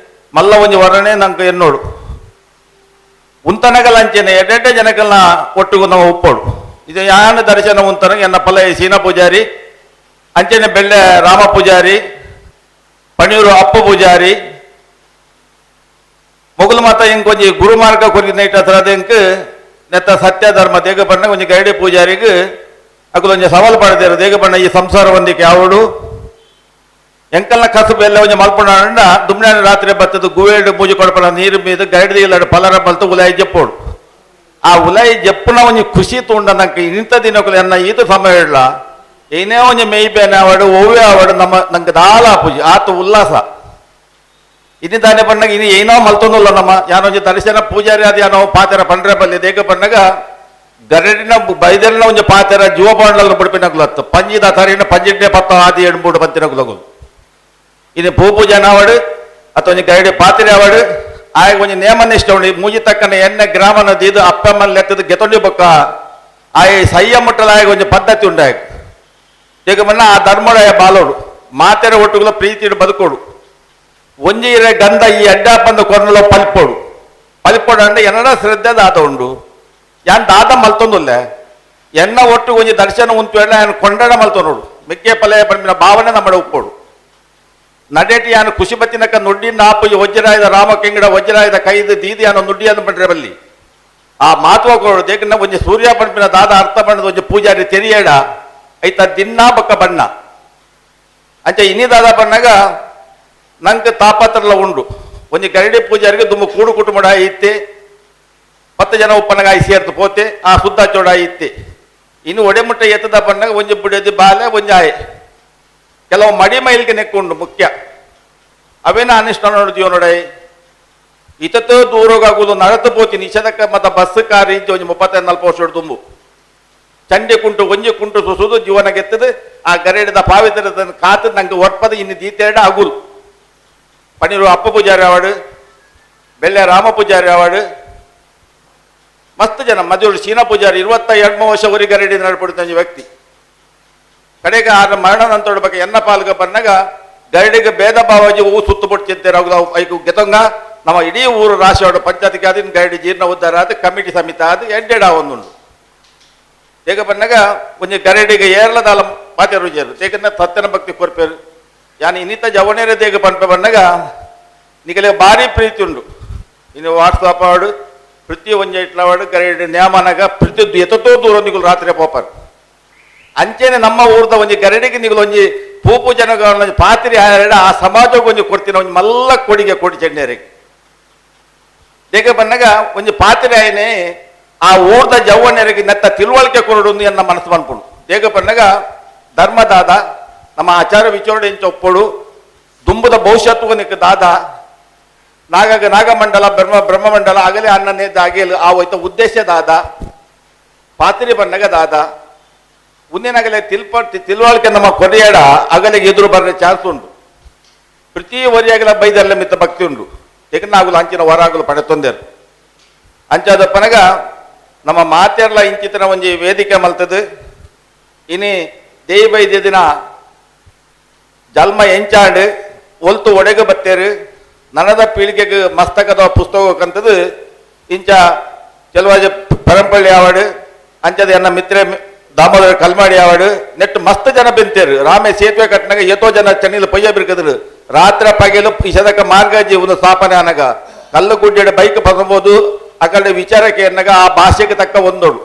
ಮಲ್ಲ ಒಂಜಿ ವರ್ಣನೆ ನಂಗೆ ಎನ್ನೋಡು ಉಂತನಗಲ ಅಂಚೆನೆ ಎಡೆಡ್ಡೆ ಜನಕಲ್ನ ಒಟ್ಟಿಗೂ ನಾವು ಒಪ್ಪೋಡು ಇದು ಯಾನ ದರ್ಶನ ಉಂತನ ಎನ್ನ ಪಲ ಸೀನಾ ಪೂಜಾರಿ ಅಂಚೆನೆ ಬೆಳ್ಳೆ ರಾಮ ಪೂಜಾರಿ ಪಣೀರು ಅಪ್ಪ ಪೂಜಾರಿ ಮೊಗಲು ಮಾತ ಇಂಕ್ ಒಂಜಿ ಗುರುಮಾರ್ಗ ಕೊರಿ ನೈಟ್ ಹತ್ರ ಇಂಕ್ ನೆತ್ತ ಸತ್ಯ ಧರ್ಮ ದೇಗ ಬಣ್ಣ ಒಂಜಿ ಗೈಡಿ ಪೂಜಾರಿಗೆ ಅಗುಲು ಒಂಜಿ ಸವಾಲು ಪಾಡ್ದೇರು ದೇಗ ಬಣ್ಣ ಈ ಸಂಸಾರ ಒಂದಿಕ್ಕೆ ಯಾವಡು ಎಂಕಲ್ನ ಕಸಬು ಎಲ್ಲ ಒಂಜಿ ಮಲ್ಪೊಂಡ ದುಮ್ನಾನ ರಾತ್ರಿ ಬತ್ತದು ಗುವೇಡು ಪೂಜೆ ಕೊಡಪನ ನೀರು ಮೀದು ಗೈಡ್ ಇಲ್ಲಡು ಪಲರ ಬಲ್ತು ಉಲಾಯಿ ಜಪ್ಪೋಡು ಆ ಉಲಾಯಿ ಜಪ್ಪುನ ಒಂಜಿ ಖುಷಿ ತೂಂಡ ನಂಗೆ ಇಂಥ ದಿನಕ್ಕೂ ಎನ್ನ ಈತ ಸಮಯ ಇಡಲ ಏನೇ ಒಂಜಿ ಮೇಯ್ ಬೇನೆ ಆವಡು ಒವ್ವೇ ಆವಡು ನಮ್ಮ ನಂಗೆ ದಾಲ ಪೂಜೆ ಆತ ಉಲ್ಲಾಸ ಇನಿ ದಾನೆ ಪಣ್ಣಗ ಇನಿ ಏನೋ ಮಲ್ತೊಂದುಲ್ಲ ನಮ್ಮ ಯಾನೊಂಜಿ ದರ್ಶನ ಪೂಜಾರಿ ಅದು ಯಾನೋ ಪಾತೆರ ಪಂಡ್ರೆ ಬಲ್ಲಿ ದೇಗ ಪಣ್ಣಗ ಗರಡಿನ ಬೈದರಿನ ಒಂಜಿ ಪಾತೆರ ಜೀವಪಾಂಡಲ ಬಿಡ್ಪಿನಗುಲತ್ತು ಪಂಜಿದ ತರಿನ ಪಂಜಿಡ್ಡೆ ಪತ್ತ ಆದಿ ಎಣ್ಬೂಡು ಬಂತಿನಗುಲಗುಲು ಇನಿ ಪೂ ಪೂಜೆ ನಾವಡು ಅಥವಾ ಒಂಜಿ ಗರಡಿ ಪಾತ್ರೆ ಆವಡು ಆಯ್ ಒಂಜಿ ನೇಮನ ಇಷ್ಟ ಉಂಡು ಮೂಜಿ ತಕ್ಕನ ಎಣ್ಣೆ ಗ್ರಾಮನ ದೀದು ಅಪ್ಪಮ್ಮನ ಲೆತ್ತದ ಗೆತೊಂಡಿ ಬೊಕ್ಕ ಆಯ್ ಸಯ್ಯ ಮುಟ್ಟಲ ಆಯ್ ಒಂಜಿ ಪದ್ಧತಿ ಉಂಡಾಯ ಈಗ ಮನ್ನ ಆ ಧರ್ಮಡಾಯ ಬಾಲೋಡು ಮಾತೆರ ಒಟ್ಟುಗಳ ಪ್ರೀತಿ ಬದುಕೋಡು ಒಂಜಿ ಇರೆ ಗಂಧ ಈ ಅಡ್ಡ ಬಂದು ಕೊರ್ನಲೋ ಪಲ್ಪೋಡು ಪಲ್ಪೋಡು ಅಂದ್ರೆ ಎನ್ನಡ ಶ್ರದ್ಧೆ ದಾದ ಉಂಡು ಯಾನ್ ದಾದ ಮಲ್ತೊಂದುಲ್ಲೆ ಎನ್ನ ಒಟ್ಟು ಒಂಜಿ ದರ್ಶನ ಉಂಟು ಎಣ್ಣ ಯಾನ್ ಕೊಂಡಾಡ ಮಲ್ತೊನೋಡು ಮಿಕ್ಕೆ ಪಲಯ ಪನ್ಪಿನ ಭಾವನೆ ನಮ್ಮಡ ಉಪ್ಪೋಡು ನಡೆಟಿ ಯಾನು ಖುಷಿ ಬತ್ತಿನಕ ನುಡ್ಡಿ ನಾಪು ವಜ್ರಾಯದ ರಾಮಕಿಂಗಡ ವಜ್ರಾಯದ ಕೈದು ದೀದಿ ಯಾನು ನುಡ್ಡಿ ಅನ್ನು ಪಂಡ್ರೆ ಬಲ್ಲಿ ಆ ಮಾತುವ ಕೊಡು ದೇಕನ್ನ ಒಂಜಿ ಸೂರ್ಯ ಪಂಪಿನ ದಾದ ಅರ್ಥ ಬಣ್ಣದ ಒಂಜಿ ಪೂಜಾರಿ ತೆರಿಯಡ ಐತ ದಿನ್ನಾ ಬಕ್ಕ ಬಣ್ಣ ಅಂಚೆ ಇನಿ ದಾದ ಬಣ್ಣಗ ನಂಗೆ ತಾಪತ್ರಲ ಉಂಡು ಒಂಜಿ ಗರಡಿ ಪೂಜಾರಿಗೆ ದುಮ್ಮ ಕೂಡು ಕುಟುಂಬ ಇತ್ತೆ 10 ಜನ ಉಪ್ಪನಗ I ಸೇರ್ತು ಪೋತೆ ಆ ಸುದ್ದ ಚೋಡ ಇತ್ತೆ ಇನ್ನು ಒಡೆಮುಟ್ಟ ಎತ್ತದ ಬಣ್ಣಗ ಒಂಜಿ ಬುಡಿಯದಿ ಬಾಲೆ ಒಂಜಿ ಆಯೆ ಕೆಲವು ಮಡಿ ಮೈಲ್ಗೆ ನೆಕ್ಕುಂಡು ಮುಖ್ಯ ಅವೇನ ಅನಿಷ್ಠಾನ ನೋಡಿದೀವ ನೋಡೈ ಇತತ ದೂರೋಗಾಗುವುದು ನಡತು ಪೋತಿ ನಿಷೇಧಕ್ಕೆ ಮತ್ತು ಬಸ್ ಕಾರ್ ಇಂಚೆ ಒಂಜಿ 34 ವರ್ಷ ತುಂಬು ಚಂಡಿ ಕುಂಟು ಒಂಜಿ ಕುಂಟು ಸುಸುದು ಜೀವನ ಗೆತ್ತದು ಆ ಗರೇಡಿದ ಪಾವಿತ್ರದ ಕಾತು ನಂಗೆ ಒರ್ಪದ ಇನ್ನು ದೀತೆರಡ ಅಗುಲು ಪನ್ನೀರು ಅಪ್ಪ ಪೂಜಾರಿ ಅವಾಡು ಬೆಳ್ಳೆ ರಾಮ ಪೂಜಾರಿ ಅವಾಡು ಮಸ್ತ್ ಜನ ಮದುವೆ ಶೀನಾ ಪೂಜಾರಿ 22 ವರ್ಷ ಊರಿ ಗರಡಿ ನಡ್ಪಡ್ತ ವ್ಯಕ್ತಿ ಕಡೆಗೆ ಆ ಮರಣ ನಂತೋಡ ಬಗ್ಗೆ ಎನ್ನ ಪಾಲ್ಗ ಬನ್ನಾಗ ಗರಡಿಗೆ ಭೇದ ಭಾವಾಜಿ ಹೂ ಸುತ್ತು ಬಿಡ್ತಿದ್ದೆ ಐಕು ಗೆತಂಗ ನಮ್ಮ ಇಡೀ ಊರು ರಾಶಿವಾಡು ಪಂಚಾಯತ್ಗೆ ಆದ ಗರಡಿ ಜೀರ್ಣ ಉದ್ಧಾರ ಆದ ಕಮಿಟಿ ಸಮಿತಿ ಆದ ಎಂಡೆಡ ಒಂದುಂಡು ಹೇಗೆ ಬನ್ನಾಗ ಒಂಜಿ ಗರಡಿಗೆ ಏರ್ಲದಾಲ ಮಾತಾರು ಜೇರು ತೇಕನ್ನ ಸತ್ಯನ ಭಕ್ತಿ ಕೊರ್ಪೇರು ಯಾನ್ ಇನ್ನಿತ ಜವನೇರ ದೇಗ ಪನ್ಪೆ ಬನ್ನಾಗ ನಿಗಲೆ ಭಾರಿ ಪ್ರೀತಿ ಉಂಡು ಇನ್ನು ವಾಟ್ಸಪ್ ಆಡು ಪ್ರತಿ ಒಂಜಿ ಇಟ್ಲವಾಡು ಗರಡಿ ನ್ಯಾಮನಾಗ ಪ್ರತಿ ಎತ್ತೋ ದೂರ ನಿಗುಲು ರಾತ್ರಿ ಪೋಪರ್ ಅಂಚೆನೆ ನಮ್ಮ ಊರ್ದ ಒಂಜಿ ಗರಡಿಗೆ ನಿಗುಲು ಒಂಜಿ ಪೂಪು ಜನಗಳ ಪಾತ್ರಿ ಆಯಡ ಆ ಸಮಾಜಕ್ಕೆ ಒಂಜಿ ಕೊಡ್ತೀನಿ ಒಂಜಿ ಮಲ್ಲ ಕೊಡಿಗೆ ಕೊಡಿ ಚೆಂಡೇರಿಗೆ ದೇಗ ಬನ್ನಾಗ ಒಂಜಿ ಪಾತ್ರಿ ಆಯನೆ ಆ ಊರ್ದ ಜವ್ವನರಿಗೆ ನೆತ್ತ ತಿಳುವಳಿಕೆ ಕೊರಡು ಎನ್ನ ಮನಸ್ಸು ಮನ್ಪುಂಡು ದೇಗ ಬನ್ನಾಗ ಧರ್ಮದಾದ ನಮ್ಮ ಆಚಾರ ವಿಚಾರಣೆ ಇಂಚ ಒಪ್ಪೋಡು ದುಂಬುದ ಭವಿಷ್ಯತ್ವ ನಿಕ್ಕ ದಾದ ನಾಗ ನಾಗಮಂಡಲ ಬ್ರಹ್ಮಮಂಡಲ ಆಗಲೇ ಅಣ್ಣನೇ ದಾಗೇಲು ಆ ಹೋಯ್ತ ಉದ್ದೇಶ ದಾದ ಪಾತ್ರಿ ಬನ್ನಾಗ ದಾದ ಮುಂದಿನಾಗಲೇ ತಿಳುವಳಿಕೆ ನಮ್ಮ ಕೊನೆಯಡ ಅಗಲಿಗೆ ಎದುರು ಬರೋ ಚಾನ್ಸ್ ಉಂಟು ಪ್ರತಿ ವರಿಯಾಗಲ ಬೈದಲ್ಲ ಮಿತ್ತ ಭಕ್ತಿ ಉಂಟು ಏಕನಾಗುಲು ಅಂಚಿನ ವರಾಗುಲು ಪಡೆ ತೊಂದರೆ ಅಂಚಾದ ಪನಗ ನಮ್ಮ ಮಾತೆರ್ಲ ಇಂಚಿತನ ಒಂಜಿ ವೇದಿಕೆ ಮಲ್ತದು ಇನಿ ದೇಯಿ ಬೈದ್ಯ ದಿನ ಜನ್ಮ ಎಂಚಾಂಡು ಒಲ್ತು ಒಡೆಗೆ ಬತ್ತೇರು ನನದ ಪೀಳಿಗೆಗೆ ಮಸ್ತಕದ ಪುಸ್ತಕಕ್ಕಂಥದ್ದು ಇಂಚ ಕೆಲವಾಜ ಪರಂಪಳ್ಳಿ ಆವಾಡು ಅಂಚದ ಎನ್ನ ಮಿತ್ರ ದಾಮೋದರ ಕಲ್ಮಾಡಿ ಆವಾಡು ನೆಟ್ಟು ಮಸ್ತ್ ಜನ ಬೆಂತೇರು ರಾಮೆ ಸೇತುವೆ ಕಟ್ಟನಾಗ ಏತೋ ಜನ ಚೆನ್ನಿಲು ಪೊಯ್ಯ ಬಿರ್ಕದ್ರು ರಾತ್ರಿ ಪಗೆಲು ಇಶದಕ ಮಾರ್ಗ ಜೀವನ ಸ್ಥಾಪನೆ ಅನಗ ಕಲ್ಲು ಗುಡ್ಡೆ ಬೈಕ್ ಬಸಬಹುದು ಆ ಕಡೆ ವಿಚಾರಕ್ಕೆ ಎನ್ನಗ ಆ ಭಾಷೆಗೆ ತಕ್ಕ ಒಂದೋಡು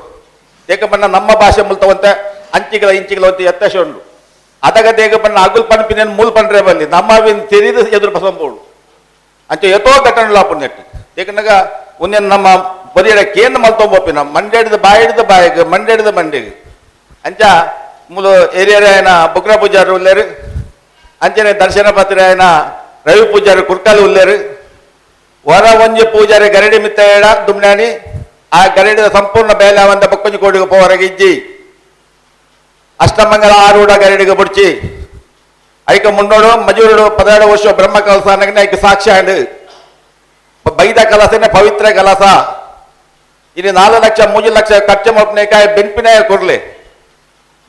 ಏಕಬಣ್ಣ ನಮ್ಮ ಭಾಷೆ ಮುಲ್ತವಂತೆ ಅಂಚಿಗಳ ಇಂಚಿಗಳ ಅಂತ ಎತ್ತಶ ಉಂಡು ಅದಗ ದೇಗ ಬಣ್ಣ ಅಗುಲ್ ಪನ್ಪಿನೇನು ಮೂಲ್ ಪನ್ರೆ ಬಲ್ಲಿ ನಮ್ಮ ತಿಳಿದು ಎದುರು ಬಸಂಬೋಡು ಅಂಚೆ ಎತ್ತೋ ಘಟನೆ ನೆಟ್ಟು ಏಕನಾಗ ಒಂದೇನು ನಮ್ಮ ಬರಿಯಡ ಕೇಂದ್ರ ಮಲ್ತೊಂಬೋಪಿನ ಮಂಡ್ಯದ ಬಾಯಿಡ್ದ ಬಾಯಿಗೆ ಮಂಡ್ಯದ ಮಂಡಿಗೆ ಅಂಚ ಮೂಲ ಏರಿಯಾ ಬುಕ್ರ ಪೂಜಾರಿ ಉಲ್ಲೇರು ಅಂಚನೆ ದರ್ಶನ ಪತ್ರಿ ಆಯನ ರವಿ ಪೂಜಾರಿ ಕುರ್ಕಾಲಿ ಉಲ್ಲೇರು ವರ ಒಂಜಿ ಪೂಜಾರಿ ಗರಡಿ ಮಿತ್ತ ದುಮ್ನಾನಿ ಆ ಗರಡಿದ ಸಂಪೂರ್ಣ ಬೇಲೆ ಒಂದ ಬೊಕ್ಕೊಂಜಿ ಕೋಡಿಗೆ ಪೋವರೆಗೆ ಇಜ್ಜಿ ಅಷ್ಟಮಂಗಲ ಆರೂಢ ಗರಡಿಗೆ ಬುಡ್ಚಿ ಐಕ ಮುನ್ನೋಡು ಮಜೂರುಡು 17 ವರ್ಷ ಬ್ರಹ್ಮ ಕಲಸ ಅನ್ನಗನೆ ಐಕ ಸಾಕ್ಷ್ಯ ಅಂಡು ಬೈದ ಕಲಸನೆ ಪವಿತ್ರ ಕಲಸ ಇಲ್ಲಿ 4 ಲಕ್ಷ 3 ಲಕ್ಷ ಖರ್ಚು ಮಾಡ್ಪನೇಕಾಯ ಬೆನ್ಪಿನಾಯ ಕೊರ್ಲೆ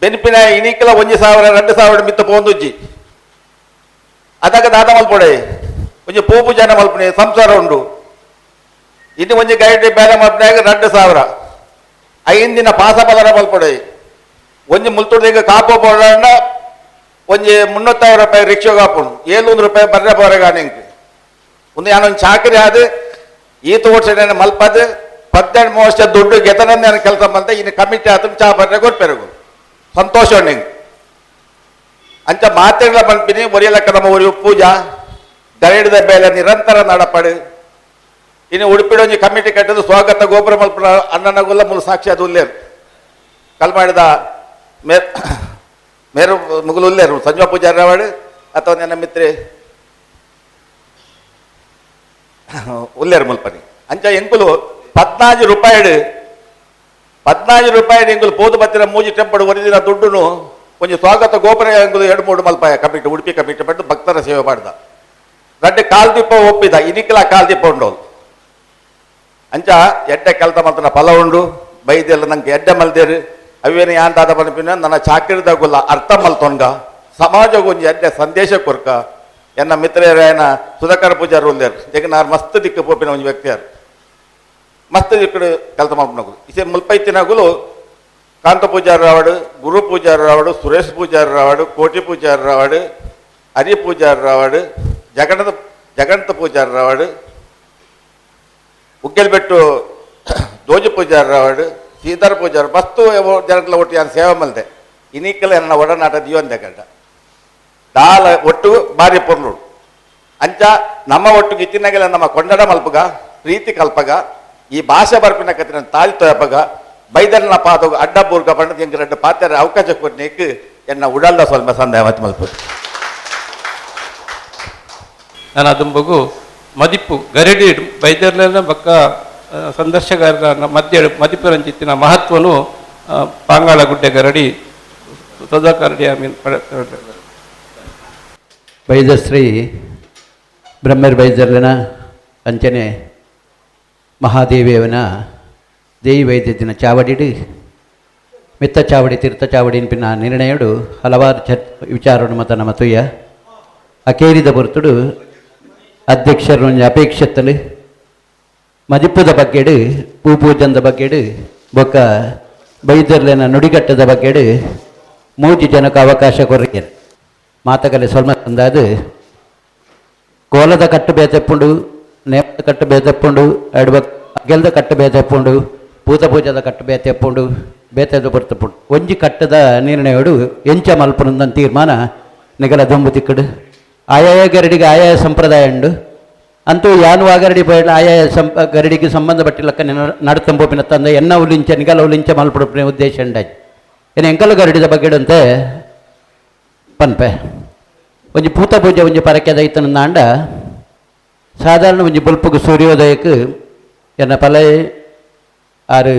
ಬೆನ್ಪಿನಾಯ ಇನಿಕಲ 1,000 2,000 ಮಿತ್ತ ಪೋಂದುಜ್ಜಿ ಅದಕ್ಕೆ ದಾದ ಮಲ್ಪೊಡೆ ಒಂಜಿ ಪೂಪು ಜನ ಮಲ್ಪನೆ ಸಂಸಾರ ಉಂಡು ಇನ್ನು ಒಂಜಿ ಗೈಡ್ ಬೇಲೆ ಮಲ್ಪನಾಗ 2,000 5 ದಿನ ಪಾಸ ಬಲರ ಮಲ್ಪೊಡೆ ಒಂಜಿ ಮುಲ್ತುಡ್ದಿಗೆ ಕಾಪು ಪೋಡ ಒಂಜಿ 350 ರೂಪಾಯಿ ರಿಕ್ಷಾ ಕಾಪುಂಡು 700 ರೂಪಾಯಿ ಬರ್ರೆ ಪೋರೆಗಾನೆ ಒಂದು ಯಾನೊಂದು ಚಾಕರಿ ಆದ ಈತ ಓಡ್ಸೆ ಮಲ್ಪದು 18 ವರ್ಷ ದುಡ್ಡು ಗೆತನ ಕೆಲಸ ಬಂತ ಇನ್ನು ಕಮಿಟಿ ಆತ ಚಾ ಬರ್ರೆ ಕೊಡ್ಪೆರಗು ಸಂತೋಷ ನಿಂಗೆ ಅಂಚ ಮಾತೆಗಳ ಮಲ್ಪಿನಿ ಒರಿಯಲಕ್ಕ ನಮ್ಮ ಒರಿ ಪೂಜಾ ಗರಡಿದ ಬೇಲೆ ನಿರಂತರ ನಡಪಡು ಇನ್ನು ಉಡುಪಿಡೊಂಜಿ ಕಮಿಟಿ ಕಟ್ಟದು ಸ್ವಾಗತ ಗೋಪುರ ಮಲ್ಪುನ ಅಣ್ಣನಗುಲ್ಲ ಮೂಲ ಸಾಕ್ಷಿ ಅದು ಉಲ್ಲೇರು ಕಲ್ಮಾಡಿದ ಮೇರು ಮುಗುಲು ಉಲ್ಲೇರು ಸಂಜೀವ ಪೂಜಾರಿ ಅವಾಡು ಅಥವಾ ನನ್ನ ಮಿತ್ರೆ ಉಲ್ಲೇರು ಮುಲ್ಪನಿ ಅಂಚ ಎಂಕುಲು 14 ರೂಪಾಯಿ 14 ರೂಪಾಯಿ ಎಂಕುಲು ಪೋದು ಬತ್ತಿನ ಮೂಜಿ ಟೆಂಪಡು ಒರಿದಿನ ದುಡ್ಡುನು ಒಂಜಿ ಸ್ವಾಗತ ಗೋಪುರ ಎಂಕುಲು 2-3 ಮಲ್ಪಾಯ ಕಮಿಟಿ ಉಡುಪಿ ಕಮಿಟಿ ಪಟ್ಟು ಭಕ್ತರ ಸೇವೆ ಮಾಡ್ದ ರಡ್ಡ್ ಕಾಲ್ದೀಪ ಒಪ್ಪಿದ ಇನಿಕ್ಲ ಕಾಲ್ದೀಪ ಉಂಡು ಅಂಚ ಎಡ್ಡೆ ಕೆಲಸ ಮಲ್ತನ ಫಲ ಉಂಡು ಬೈದೆಲ್ಲ ನಂಗೆ ಎಡ್ಡೆ ಮಲ್ದೇರು ಅವೇನು ಯಾನ್ ದಾದ ಪನ್ಪಿನ ನನ್ನ ಚಾಕಿರಿದಾಗುಲ್ಲ ಅರ್ಥ ಮಲ್ತೊಂಗ ಸಮಾಜಗೊಂಜಿ ಒಂಜಿ ಎಡ್ಡೆ ಸಂದೇಶ ಕೊರ್ಕ ಎನ್ನ ಮಿತ್ರರೇನ ಸುಧಾಕರ ಪೂಜಾರು ಉಲ್ಲೇರು ಜಗನ್ನಾರ್ ಮಸ್ತ್ ದಿಕ್ಕು ಪೋಪಿನ ಒಂಜಿ ವ್ಯಕ್ತಿಯಾರು ಮಸ್ತ್ ದಿಕ್ಕು ಕೆಲಸ ಮಲ್ಪನಗುಲು ಇಸೆ ಮುಲ್ಪೈತಿನಗುಲು ಕಾಂತ ಪೂಜಾರಿ ರಾವಡು ಗುರು ಪೂಜಾರಿ ರಾವಡು ಸುರೇಶ್ ಪೂಜಾರಿ ರಾವಡು ಕೋಟಿ ಪೂಜಾರಿ ರಾವಡು ಹರಿ ಪೂಜಾರಿ ರಾವಡು ಜಗಂತ ಪೂಜಾರಿ ರಾವಡು ಉಗ್ಗೆಲ್ಬೆಟ್ಟು ದೋಜಿ ಪೂಜಾರಿ ರಾವಡು ಸೀತಾರ ಪೂಜಾರಿ ಮಸ್ತು ಜನಗಳ ಒಟ್ಟು ಯಾರು ಸೇವೆ ಮಲ್ದೆ ಇನಿಕಲ ಎನ್ನ ಒಡನಾಟ ದಿವಂದೆ ಗಡ್ಡ ದಾಲ ಒಟ್ಟು ಬಾರಿ ಪೊರ್ಲುಡು ಅಂಚ ನಮ್ಮ ಒಟ್ಟು ಇತ್ತಿನಗೆಲ್ಲ ನಮ್ಮ ಕೊಂಡಡ ಮಲ್ಪಗ ಪ್ರೀತಿ ಕಲ್ಪಗ ಈ ಭಾಷೆ ಬರ್ಪಿನ ಕತ್ತಿನ ತಾಳಿ ತೊಯಪಗ ಬೈದರ್ನ ಪಾದೋಗ ಅಡ್ಡ ಬೂರ್ಗ ಬಣ್ಣದ ಎಂಗ್ ರಡ್ಡ ಪಾತ್ರೆ ಅವಕಾಶ ಕೊಡ್ನೇಕ್ ಎನ್ನ ಉಡಲ್ದ ಸ್ವಲ್ಪ ಸಂದೇಹ ಮತ್ ಮಲ್ಪು. ನಾನು ಅದುಂಬಗು ಮದಿಪು ಗರಡಿ ಬೈದರ್ಲೆಲ್ಲ ಬಕ್ಕ ಸಂದರ್ಶಕರ ಮಧ್ಯ ಮದಿಪು ರಂಜಿತ್ತಿನ ಮಹತ್ವನು ಪಾಂಗಾಳ ಗುಡ್ಡೆ ಗರಡಿ ಸುಧಾಕರಡಿ ಮೀನ್ ಬೈದಶ್ರೀ ಬ್ರಹ್ಮರ್ ಬೈದರ್ಲನ ಅಂಚನೆ ಮಹಾದೇವಿಯವನ ದೇವಿ ವೈದ್ಯದಿನ ಚಾವಡಿಡು ಮಿತ್ತ ಚಾವಡಿ ತೀರ್ಥ ಚಾವಡಿನ ಪಿನ್ನ ನಿರ್ಣಯಡು ಹಲವಾರು ವಿಚಾರವನ್ನು ಮತ ನಮ್ಮ ತುಯ್ಯ ಅಕೇರಿದ ಬರ್ತುಡು ಅಧ್ಯಕ್ಷರು ಅಪೇಕ್ಷೆತ್ತಲು ಮದಿಪ್ಪದ ಬಗ್ಗೆಡು ಪೂಪೂಜಂದ ಬಗ್ಗೆಡು ಬೊಕ್ಕ ಬೈದರ್ಲೆನ ನುಡಿಗಟ್ಟದ ಬಗ್ಗೆಡು ಮೂಜಿ ಜನಕ್ಕೆ ಅವಕಾಶ ಕೊರ್ರಿಗೆ ಮಾತಕಲೆ ಸ್ವಲ್ಪ ಅಂದಾದು ಕೋಲದ ಕಟ್ಟು ಬೇತೆಪ್ಪುಂಡು ನೇಮದ ಕಟ್ಟು ಬೇತೆಪ್ಪುಂಡು ಎಡ್ಬ ಅಗೆಲ್ದ ಕಟ್ಟು ಬೇತೆಪ್ಪುಂಡು ಪೂತ ಪೂಜದ ಕಟ್ಟು ಬೇತೆಪ್ಪುಂಡು ಬೇತೆದು ಬರ್ತಪುಂಡು ಒಂಜಿ ಕಟ್ಟದ ನಿರ್ಣಯಡು ಎಂಚ ಮಲ್ಪುನಂದ ತೀರ್ಮಾನ ನಿಗಲ ದೊಂಬು ತಿಕ್ಕಡು ಆಯಾಯ ಗರಡಿಗೆ ಆಯಾಯ ಸಂಪ್ರದಾಯ ಉಂಡು ಅಂತೂ ಯಾನು ಆ ಗರಡಿ ಪೋಯಡ ಆಯಾಯ ಗರಡಿಗೆ ಸಂಬಂಧಪಟ್ಟಿಲ್ಲಕ್ಕ ನಡತಂಬೋಪಿನ ತಂದೆ ಎನ್ನ ಉಲಿಂಚ ನಿಗಲ ಉಲಿಂಚ ಮಲ್ಪುಡುಪಿನ ಉದ್ದೇಶ ಉಂಡಾಜಿ ಏನು ಎಂಕಲ ಗರಡಿದ ಬಗ್ಗೆಡಂತೆ ಪನ್ಪೆ ಒಂಜಿ ಪೂತ ಪೂಜೆ ಒಂಜಿ ಪರಕೆದ ಇತ್ತನ ಆಂಡ ಸಾಧಾರಣ ಒಂಜಿ ಬೊಲ್ಪುಗು ಸೂರ್ಯೋದಯಕ್ಕೆ ಎನ್ನ ಪಲ ಆರು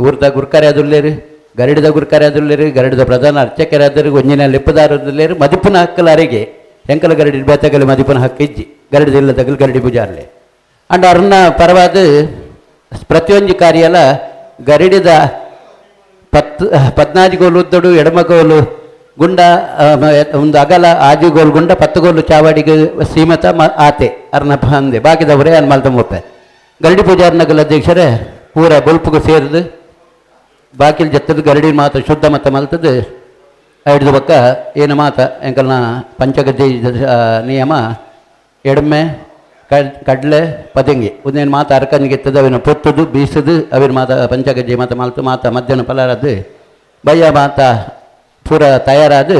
ಊರ್ದ ಗುರ್ಕಾರೆ ಅದುಲ್ಲೇರು ಗರಡಿದ ಗುರ್ಕಾರೆ ಅದುಲ್ಲೇರು ಗರಡಿದ ಪ್ರಧಾನ ಅರ್ಚಕರಾದರು ಒಂಜಿನ ಲೆಪ್ಪದಾರದುಲ್ಲೇರು ಮದಿಪುನ ಹಕ್ಕಲ ಅರೆಗೆ ಎಂಕಲ ಗರಡಿ ಬೇತಗಲಿ ಮದಿಪುನ ಹಕ್ಕು ಇಜ್ಜಿ ಗರಡಿದ ಇಲ್ಲ ತಗಲು ಗರಡಿ ಪೂಜಾರ್ಲೆ ಅಂಡ್ ಅರ್ನ ಪರವಾದ ಪ್ರತಿಯೊಂಜಿ ಕಾರ್ಯಲ ಗರಡಿದ 14 ಗೋಲು ಉದ್ದಡು ಎಡಮಗೋಲು ಗುಂಡ ಒಂದು ಅಗಲ ಆಜಿಗೋಲು ಗುಂಡ 10 ಗೋಲು ಚಾವಡಿಗೆ ಸೀಮಿತ ಆತೆ ಅರ್ನ ಅಂದೆ ಬಾಕಿದವರೇ ಅನ್ ಮಲ್ತಂಬೊಪ್ಪೆ ಗರಡಿ ಪೂಜಾರ್ನಗಲ ಅಧ್ಯಕ್ಷರೇ ಪೂರ ಬೊಲ್ಪುಗು ಸೇರಿದು ಬಾಕಿಲ್ ಜತ್ತದ ಗರಡಿ ಮಾತ ಶುದ್ಧ ಮತ ಮಲ್ತದ್ದು ಹಿಡಿದು ಬಕ್ಕ ಏನು ಮಾತ ಎಂಕಲ್ನ ಪಂಚಗದ್ದೆ ನಿಯಮ ಎಡ್ಮೆ ಕಡಲೆ ಪದಂಗಿ ಒಂದೇನು ಮಾತ ಅರ್ಕಂಜಿಗೆ ಎತ್ತದು ಅವಿನ ಪೊತ್ತದು ಬೀಸದು ಅವಿನ ಮಾತ ಪಂಚಗಜ್ಜೆ ಮಾತ ಮಲ್ತು ಮಾತ ಮಧ್ಯಾಹ್ನ ಪಲಾರದ್ದು ಬಯ್ಯ ಮಾತ ಪೂರ ತಯಾರಾದು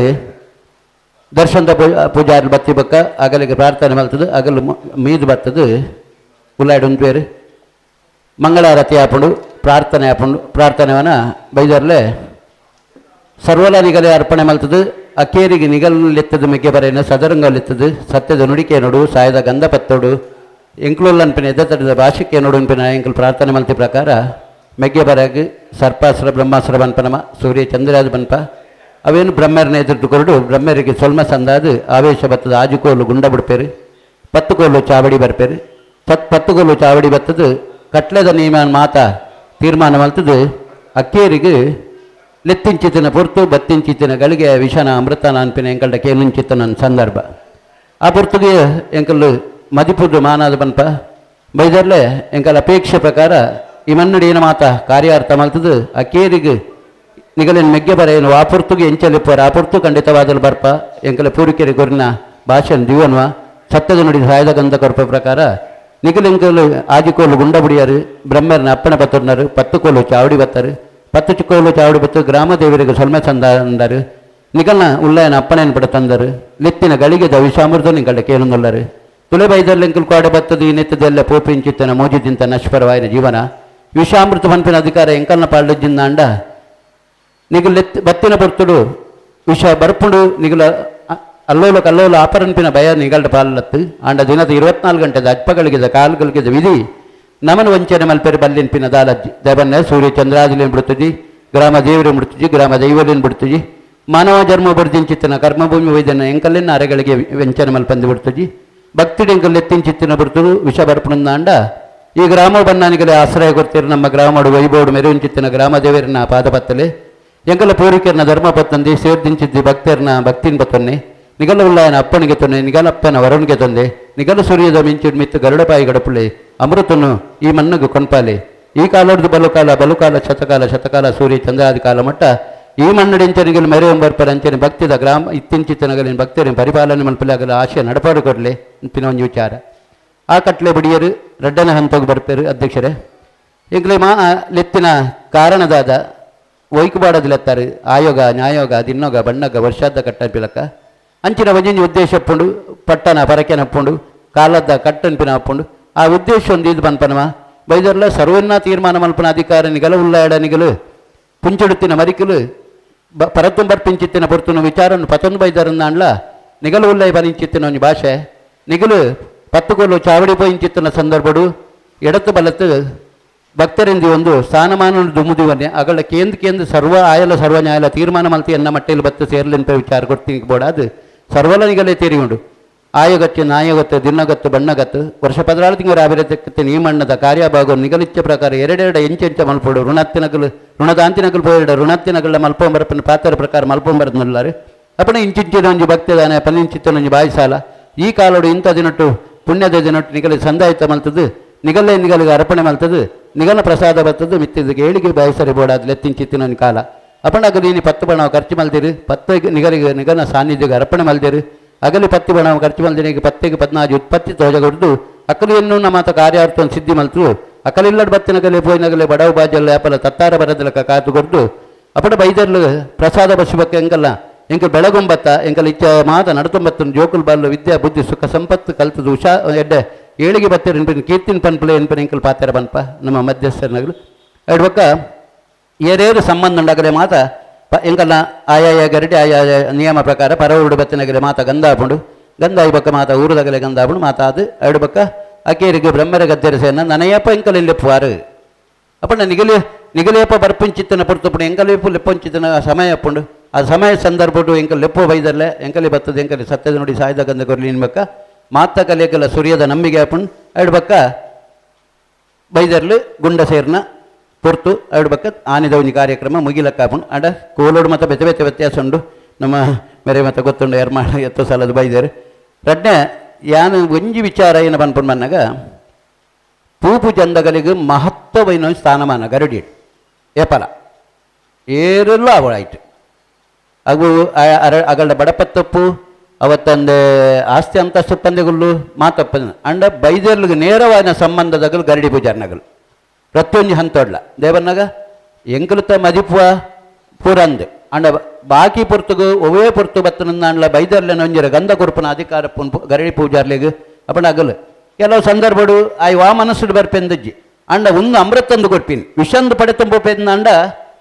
ದರ್ಶನದ ಪೂಜಾರಿ ಬತ್ತಿ ಬಕ್ಕ ಅಗಲಿಗೆ ಪ್ರಾರ್ಥನೆ ಮಲ್ತದು ಅಗಲು ಮೀದು ಬತ್ತದು ಉಲ್ಲಾಡು ಉಂಟು ಮಂಗಳಾರತಿ ಆಪುಂಡು ಪ್ರಾರ್ಥನೆ ಆಪುಂಡು ಪ್ರಾರ್ಥನೆವನ ಬೈದರ್ಲೆ ಸರ್ವಲ ನಿಗಲೆ ಅರ್ಪಣೆ ಮಲ್ತದು ಅಕೇರಿಗೆ ನಿಗಲೆತ್ತದು ಮೆಗ್ಗೆ ಬರೇನ ಸದರಂಗಲೆತ್ತದು ಸತ್ಯದ ನುಡಿಕೆ ನೋಡು ಸಾಯದ ಗಂಧ ಪತ್ತೋಡು ಎಂಕ್ಲುಲ್ಲನ್ಪಿನ ಎದ್ದ ಭಾಷೆಗೆ ನೋಡು ಅನ್ಪಿನ ಎಂಕಲ್ ಪ್ರಾರ್ಥನೆ ಮಲ್ತಿ ಪ್ರಕಾರ ಮೆಗ್ಗೆ ಬರಾಗ ಸರ್ಪಾಸುರ ಬ್ರಹ್ಮಾಸುರ ಬನ್ಪನಮ ಸೂರ್ಯ ಚಂದ್ರಾದ ಬನ್ಪ ಅವೇನು ಬ್ರಹ್ಮರನ್ನ ಎದುರು ಕೊರಡು ಬ್ರಹ್ಮರಿಗೆ ಸೊಲ್ಮ ಸಂದಾದು ಆವೇಶ ಬತ್ತದ ಆಜುಕೋಲು ಗುಂಡ ಬಿಡ್ಪೇರು 10 ಕೋಲು ಚಾವಡಿ ಬರ್ಪೇರು 10 ಕೋಲು ಚಾವಡಿ ಬತ್ತದು ಕಟ್ಲೆದ ನಿಯಮ ಮಾತ ತೀರ್ಮಾನ ಮಲ್ತದು ಅಕ್ಕೇರಿಗೆ ಲೆತ್ತಿಂಚಿತನ ಪೊರ್ತು ಬತ್ತಿಂಚಿತನ ಗಳಿಗೆ ವಿಷನ ಅಮೃತನ ಅನ್ಪಿನ ಎಂಕಲ್ಡ ಕೇನುಂಚಿತನ ಸಂದರ್ಭ ಆ ಪೊರ್ತುಗೆ ಎಂಕಲ್ಲು ಮದಿಪುದು ಮಾನಾದ ಬನ್ಪ ಬೈದರ್ಲೆ ಎಂಕಲ್ ಅಪೇಕ್ಷೆ ಪ್ರಕಾರ ಈ ಮನ್ನಡಿನ ಮಾತ ಕಾರ್ಯಾರ್ಥ ಮಲ್ತದು ಅಕ್ಕೇರಿಗೆ ನಿಗಲಿನ ಮೆಗ್ಗೆ ಬರೆಯನು ಆ ಪೊರ್ತುಗೆ ಎಂಚಲಿಪ್ಪರ ಆ ಪೊರ್ತು ಖಂಡಿತವಾದಲು ಬರ್ಪ ಎಂಕಲ ಪೂರಿಕೆರೆ ಗೊರಿನ ಭಾಷೆನ ದಿವನ್ವ ಸತ್ಯದ ನುಡಿ ಸಾಯದ ಗಂಧ ಕೊರಪ ಪ್ರಕಾರ ನಿಗಲಿಂಕಲು ಆಜಿಕೋಲು ಗುಂಡ ಬುಡಿಯರು ಬ್ರಹ್ಮರನ ಅಪ್ಪಣ ಪತ್ತುರ್ನರು 10 ಕೋಲು ಚಾವಡಿ ಬತ್ತರು 10 ಚಿಕ್ಕೋಲು ಚಾವಡಿ ಬತ್ತು ಗ್ರಾಮ ದೇವರಿಗೆ ಸೊಲ್ಮೆ ಸಂದ ಅಂದರು ನಿಗಲ್ನ ಉಲ್ಲಯನ ಅಪ್ಪಣೆಯನ್ನು ಪಡ ತಂದರು ಲೆತ್ತಿನ ಗಳಿಗೆದ ವಿಷಾಮೃತ ನಿಂಕಲ್ಡ ಕೇಳುಂದುಲ್ಲರು ತುಲೆ ಬೈದರ್ಲಿಂಕಲ್ ಕೋಡೆ ಬತ್ತದು ಈ ನೆತ್ತದೆಲ್ಲ ಪೋಪಿಂಚಿತ್ತನ ಮೋಜಿದಿಂತ ನಶ್ವರವಾಯಿನ ಜೀವನ ವಿಷಾಮೃತ ಪನ್ಪಿನ ಅಧಿಕಾರ ಎಂಕಲ್ನ ಪಾಳ್ಯಜಿಂದ ಅಂಡ ನಿಗಲ್ ಬತ್ತಿನ ಪೊರ್ತುಡು ವಿಷ ಬರ್ಪುಂಡು ನಿಗಲ ಅಲ್ಲೋಲ ಕಲ್ಲೋಲ ಆಪರನ್ಪಿನ ಭಯ ನಿಗಲ್ಡ ಪಾಲತ್ತು ಆಂಡ ದಿನದ 24 ಗಂಟೆದ ಅಜ್ಪಗಳಿಗೆದ ಕಾಲುಗಳಿಗೆದ ವಿಧಿ ನಮನ ವಂಚನೆ ಮಲ್ಪೆರು ಬಲ್ಲಿನ್ಪಿನ ದಾಲಜ್ಜಿ ದೇವನ್ನ ಸೂರ್ಯ ಚಂದ್ರಾದಿಲೇನು ಬಿಡ್ತುಜಿ ಗ್ರಾಮ ದೇವರೇನು ಬಿಡ್ತುಜಿ ಗ್ರಾಮ ದೈವಲೇನು ಬಿಡ್ತುಜಿ ಮಾನವ ಜನ್ಮ ಬರ್ದಿಂಚಿತ್ತನ ಕರ್ಮಭೂಮಿ ವೈದ್ಯನ ಎಂಕಲ್ಲಿನ ಅರೆಗಳಿಗೆ ವಂಚನೆ ಮಲ್ಪಂದು ಬಿಡ್ತುಜಿ ಭಕ್ತಿಡೆಂಕಲ್ ಎತ್ತಿಂಚಿತ್ತಿನ ಬರ್ತರು ವಿಷ ಬರ್ಪಣಂದಾಂಡ ಈ ಗ್ರಾಮ ಬನ್ನಾನಿಗಲೇ ಆಶ್ರಯ ಕೊಡ್ತೀರಿ ನಮ್ಮ ಗ್ರಾಮಡು ವೈಬೋಡು ಮೆರುಂಚಿತ್ತಿನ ಗ್ರಾಮ ದೇವರನ್ನ ಪಾದಪತ್ತಲೆ ಎಂಕಲ ಪೂರಿಕರನ ಧರ್ಮ ಪತ್ತಂದಿ ಸೇರ್ದಿಂಚಿದ್ದಿ ಭಕ್ತರನ್ನ ಭಕ್ತಿನ ಪತ್ತೊನ್ನೆ ನಿಗಲ ಉಳ್ಳಾಯನ ಅಪ್ಪನಿಗೆ ತೊನ್ನೆ ನಿಗಲಪ್ಪನ ವರನಿಗೆ ತೊಂದೆ ನಿಗಲ ಸೂರ್ಯದ ಮಿಂಚಿಡ್ ಮಿತ್ತು ಗರುಡಪಾಯಿ ಗಡಪುಳ್ಳಿ ಅಮೃತನು ಈ ಮಣ್ಣುಗು ಕೊನ್ಪಾಲೆ ಈ ಕಾಲೊಡ್ದು ಬಲುಕಾಲ ಬಲುಕಾಲ ಶತಕಾಲ ಶತಕಾಲ ಸೂರ್ಯ ಚಂದ್ರಾದಿ ಕಾಲ ಮಟ್ಟ ಈ ಮಣ್ಣಡಿಂಚನಿಗಲು ಮೆರೆಯೊಂಬರ್ಪರ ಅಂಚನೆ ಭಕ್ತಿದ ಗ್ರಾಮ ಇತ್ತಿಂಚಿತನಗಲಿನ ಭಕ್ತರಿನ ಪರಿಪಾಲನೆ ಮಲ್ಪಲಾಗಲ ಆಶಯ ನಡಪಾಡು ಕೊಡಲಿ ಅಂತಿನ ಒಂದು ವಿಚಾರ. ಆ ಕಟ್ಲೆ ಬಿಡಿಯರು ರಡ್ಡನ ಹಂತೋಗಿ ಬರ್ಪೇರು ಅಧ್ಯಕ್ಷರೇ. ಈಗಲೇ ಮಾ ಲೆತ್ತಿನ ಕಾರಣದಾದ ಒಯ್ಕುಬಾಡದಿಲೆತ್ತಾರೆ ಆಯೋಗ ನ್ಯಾಯೋಗ ದಿನ್ನೋಗ ಬಣ್ಣಗ ವರ್ಷಾದ ಕಟ್ಟಪಿಲಕ್ಕ ಅಂಚಿನ ಒಂಜೊಂಜಿ ಉದ್ದೇಶ ಪುಂಡು ಪಟ್ಟಣ ಪರಕೆನಪ್ಪುಂಡು ಕಾಲದ ಕಟ್ಟನ್ಪಿನ ಅಪ್ಪುಂಡು ಆ ಉದ್ದೇಶ ಒಂದು ಇದು ಪನ್ಪನವ ಬೈದರ್ಲ ಸರ್ವನ್ನ ತೀರ್ಮಾನ ಮಲ್ಪನ ಅಧಿಕಾರ ನಿಗಲ ಉಳ್ಳಾಡ ನಿಗಲು ಪುಂಚುಡುತ್ತಿನ ಮರಿಕಲು ಪರತುಂಬರ್ ಪಿಂಚಿತ್ತಿನ ಪೊರ್ತುನ ವಿಚಾರನ್ನು ಪತೊಂದು ಬೈದರನ್ನ ಅಂಡ್ಲ ನಿಗಲು ಉಲ್ಲೈ ಬನಿಂಚಿತ್ತಿನ ಒಂಜಿ ಭಾಷೆ ನಿಗಲು ಪತ್ತುಕೋಲು ಚಾವಡಿ ಪೋಯಿಂಚಿತ್ತಿನ ಸಂದರ್ಭಡು ಎಡತ್ತು ಬಲತ್ತು ಭಕ್ತರಿಂದ ಒಂದು ಸ್ಥಾನಮಾನ ದುಮುದಿವನ್ನೇ ಅಗಳ ಕೇಂದ್ರ ಕೇಂದ್ರ ಸರ್ವ ಆಯಲ ಸರ್ವ ನ್ಯಾಯಲ ತೀರ್ಮಾನ ಮಲ್ತಿ ಎನ್ನ ಮಟ್ಟೆಯಲ್ಲಿ ಬತ್ತು ಸೇರ್ಲಿಂತ ವಿಚಾರ ಕೊಡ್ತೀನಿ ಬೋಡ ಅದು ಸರ್ವಲ ನಿಗಲೇ ತೇರಿ ಉಂಡು ಆಯೋಗತ್ತು ನಾಯೋಗತ್ತು ದಿನಗತ್ತು ಬಣ್ಣಗತ್ತು ವರ್ಷ 14 ತಿಂಗಳ ಅಭಿವೃದ್ಧಿ ಈ ಮಣ್ಣದ ಕಾರ್ಯಭಾಗ ನಿಗಲಿಚ್ಚ ಪ್ರಕಾರ ಎರಡೆರಡು ಎಂಚೆಂಚ ಮಲ್ಪೋಡು ಋಣತ್ತಿನಗಲು ಋಣದಾಂತಿನಗಲು ಪೋಯೆರಡು ಋಣತ್ತಿನಗಳ ಮಲ್ಪೊಂಬರಪ್ಪನ ಪಾತ್ರ ಪ್ರಕಾರ ಮಲ್ಪೊಂಬರದಲ್ಲಾರು ಅಪ್ಪನ ಇಂಚಿಂಚಿನ ಒಂಜಿ ಭಕ್ತಿದಾನೆ ಪನ್ನಿಂಚಿತ್ತನೊಂಜಿ ಒಂಜಿ ಬಾಯಿಸಾಲ ಈ ಕಾಲೋಡು ಇಂಥ ದಿನಟ್ಟು ಪುಣ್ಯದ ದಿನಟ್ಟು ನಿಗಲಿ ಸಂದಾಯಿತ ಮಲ್ತದ್ದು ನಿಗಲೇ ನಿಗಲಿಗೆ ಅರ್ಪಣೆ ಮಲ್ತದ್ದು ನಿಗಲ ಪ್ರಸಾದ ಬರ್ತದ್ದು ಮಿತ್ತಿದ್ದಕ್ಕೆ ಏಳಿಗೆ ಬಾಯಿಸರಿ ಬೋಡಾದ ಲೆತ್ತಿಂಚಿತ್ತಿನ ಒಂದು ಕಾಲ ಅಪ್ಪಣ ನೀನು 10 ಬಣ ಖರ್ಚು ಮಲ್ದಿರು 10 ನಿಗಲಿಗೆ ನಿಗನ ಸಾನ್ನಿಧ್ಯಕ್ಕೆ ಅರ್ಪಣೆ ಮಲ್ದಿರು ಅಗಲಿ 10 ಬಣ ಖರ್ಚು ಮಲ್ದಿನಿಗೆ 10ಗೆ 14 ಉತ್ಪತ್ತಿ ತೋಜಗೊಡ್ದು ಅಕಲಿಯನ್ನು ನಮ್ಮ ಮಾತ ಕಾರ್ಯಾರ್ಥವನ್ನು ಸಿದ್ಧಿ ಮಲ್ತು ಅಕಲಿಲ್ಲಡ್ ಬತ್ತಿನಗಲೆ ಪೋಯಿನಗಲೆ ಬಡವು ಬಾಜಲ್ಲ ಯಾಪಲ ತತ್ತಾರ ಬರದಲಕ ಕಾತು ಕೊಡ್ದು ಅಪ್ಪಡ ಬೈದರ್ಲು ಪ್ರಸಾದ ಬಸ್ಸುಬಕ್ಕೆ ಎಂಕಲ್ಲ ಎಂಕಲ್ ಬೆಳಗೊಂಬತ್ತ ಎಂಕಲ್ ಇಚ್ಛೆ ಮಾತ ನಡತೊಂಬತ್ತನ ಜೋಕುಲ್ ಬಾಲು ವಿದ್ಯಾ ಬುದ್ಧಿ ಸುಖ ಸಂಪತ್ತು ಕಲ್ತದ್ದು ಉಷಾ ಎಡ್ಡೆ ಏಳಿಗೆ ಬತ್ತಿರ ಕೀರ್ತಿನ ಪನ್ಪುಲೆ ಎನ್ಪಿನ ಎಂಕಲ್ ಪಾತ್ರ ಪನ್ಪ ನಮ್ಮ ಮಧ್ಯಸ್ಥರನಗಲು ಎಡ್ಬಕ್ಕ ಏರೇರು ಸಂಬಂಧ ಉಂಡಾಗಲೇ ಮಾತ ಎಂಕಲ್ಲ ಆಯಾಯ ಗರಡಿ ಆಯಾಯ ನಿಯಮ ಪ್ರಕಾರ ಪರವರುಡು ಬತ್ತಿನಗಲೆ ಮಾತ ಗಂಧ ಆಪುಂಡು ಗಂಧ ಬಕ್ಕ ಮಾತ ಊರುದಗಲೆ ಗಂಧ ಆಪುಂಡು ಮಾತ ಅದು ಎಡ್ಬಕ್ಕ ಅಕೇರಿಗೆ ಬ್ರಹ್ಮರ ಗದ್ದೆರಸೇನ ನನಯಪ್ಪ ಎಂಕಲ್ ಲೆಪ್ಪುವಾರು ಅಪ್ಪಣ್ಣ ನಿಗಲಿ ನಿಗಲೇಪ ಬರ್ಪಂಚಿತ್ತನ ಪೊರ್ತುಪುಂಡು ಎಂಕಲೇಪು ಲೆಪ್ಪಂಚಿತ್ತನ ಸಮಯ ಅಪ್ಪುಂಡು ಆ ಸಮಯ ಸಂದರ್ಭಡು ಎಂಕಲ್ ಲೆಪ್ಪು ಬೈದರ್ಲೆ ಎಂಕಲಿ ಬತ್ತದ ಎಂಕಲಿ ಸತ್ಯದ ನೋಡಿ ಸಾಯ್ದ ಗಂಧ ಕೊರ್ಲಿ ನಿನ್ಬಕ್ಕ ಮಾತ ಕಲಿಯಕಲ್ಲ ಸೂರ್ಯದ ನಂಬಿಕೆ ಆಪುಂಡು ಎಡ್ಬಕ್ಕ ಬೈದರ್ಲು ಗುಂಡ ಸೇರ್ನ ಪೊರ್ತು ಎಡ್ಬಕ್ಕ ಆನಿದ ಒಂಜಿ ಕಾರ್ಯಕ್ರಮ ಮುಗಿಲಕ್ಕ ಆಪುಂಡು ಅಡ ಕೋಲೋಡು ಮತ್ತು ಬೆತೆ ಬೆತೆ ವ್ಯತ್ಯಾಸ ಉಂಡು ನಮ್ಮ ಮೇರೆ ಮತ್ತೆ ಗೊತ್ತುಂಡು ಎರ್ಮಾಡ ಎತ್ತೋ ಸಲದ ಬೈದರು ರಡ್ನೆ ಯಾನು ಒಂಜಿ ವಿಚಾರ ಏನು ಪನ್ಪುಂಡು ಬನ್ನಾಗ ಪೂಪು ಚಂದಗಲಿಗೆ ಮಹತ್ವವೈನ ಸ್ಥಾನಮಾನ ಗರಡಿ ಏಪಲ ಏರೆಲ್ಲ ಅವಳಾಯ್ತು ಅಗು ಅಗಳ ಬಡಪತ್ತಪ್ಪು ಅವತ್ತೊಂದು ಆಸ್ತಿ ಅಂತಸ್ತು ಪಂದೆಗುಲ್ಲು ಮಾತಪ್ಪ ಅಂಡ ಬೈದರ್ಲಿಗೆ ನೇರವಾದ ಸಂಬಂಧದಗಲು ಗರಡಿ ಪೂಜಾರ್ನಗಲು ಪ್ರತಿಯೊಂದು ಹಂತೊಡ್ಲ ದೇವನಾಗ ಎಂಕಲುತ ಮದಿಪುವ ಪೂರಂದು ಅಂಡ ಬಾಕಿ ಪೊರ್ತುಗು ಒವೇ ಪೊರ್ತು ಬತ್ತನಂದ ಬೈದರ್ಲೆನ ಒಂಜಿರ ಗಂಧ ಕೊರ್ಪನ ಅಧಿಕಾರ ಗರಡಿ ಪೂಜಾರ್ಲಿಗೆ ಅಪ್ಪಣ ಅಗಲು ಕೆಲವು ಸಂದರ್ಭಡು ಆಯ್ ವಾ ಮನಸ್ಸುಡು ಬರ್ಪೆಂದಜ್ಜಿ ಅಂಡ ಒಂದು ಅಮೃತಂದು ಕೊರ್ಪಿನ್ ವಿಷಂದು ಪಡೆ ತುಂಬೋಪೆಂದ ಅಂಡ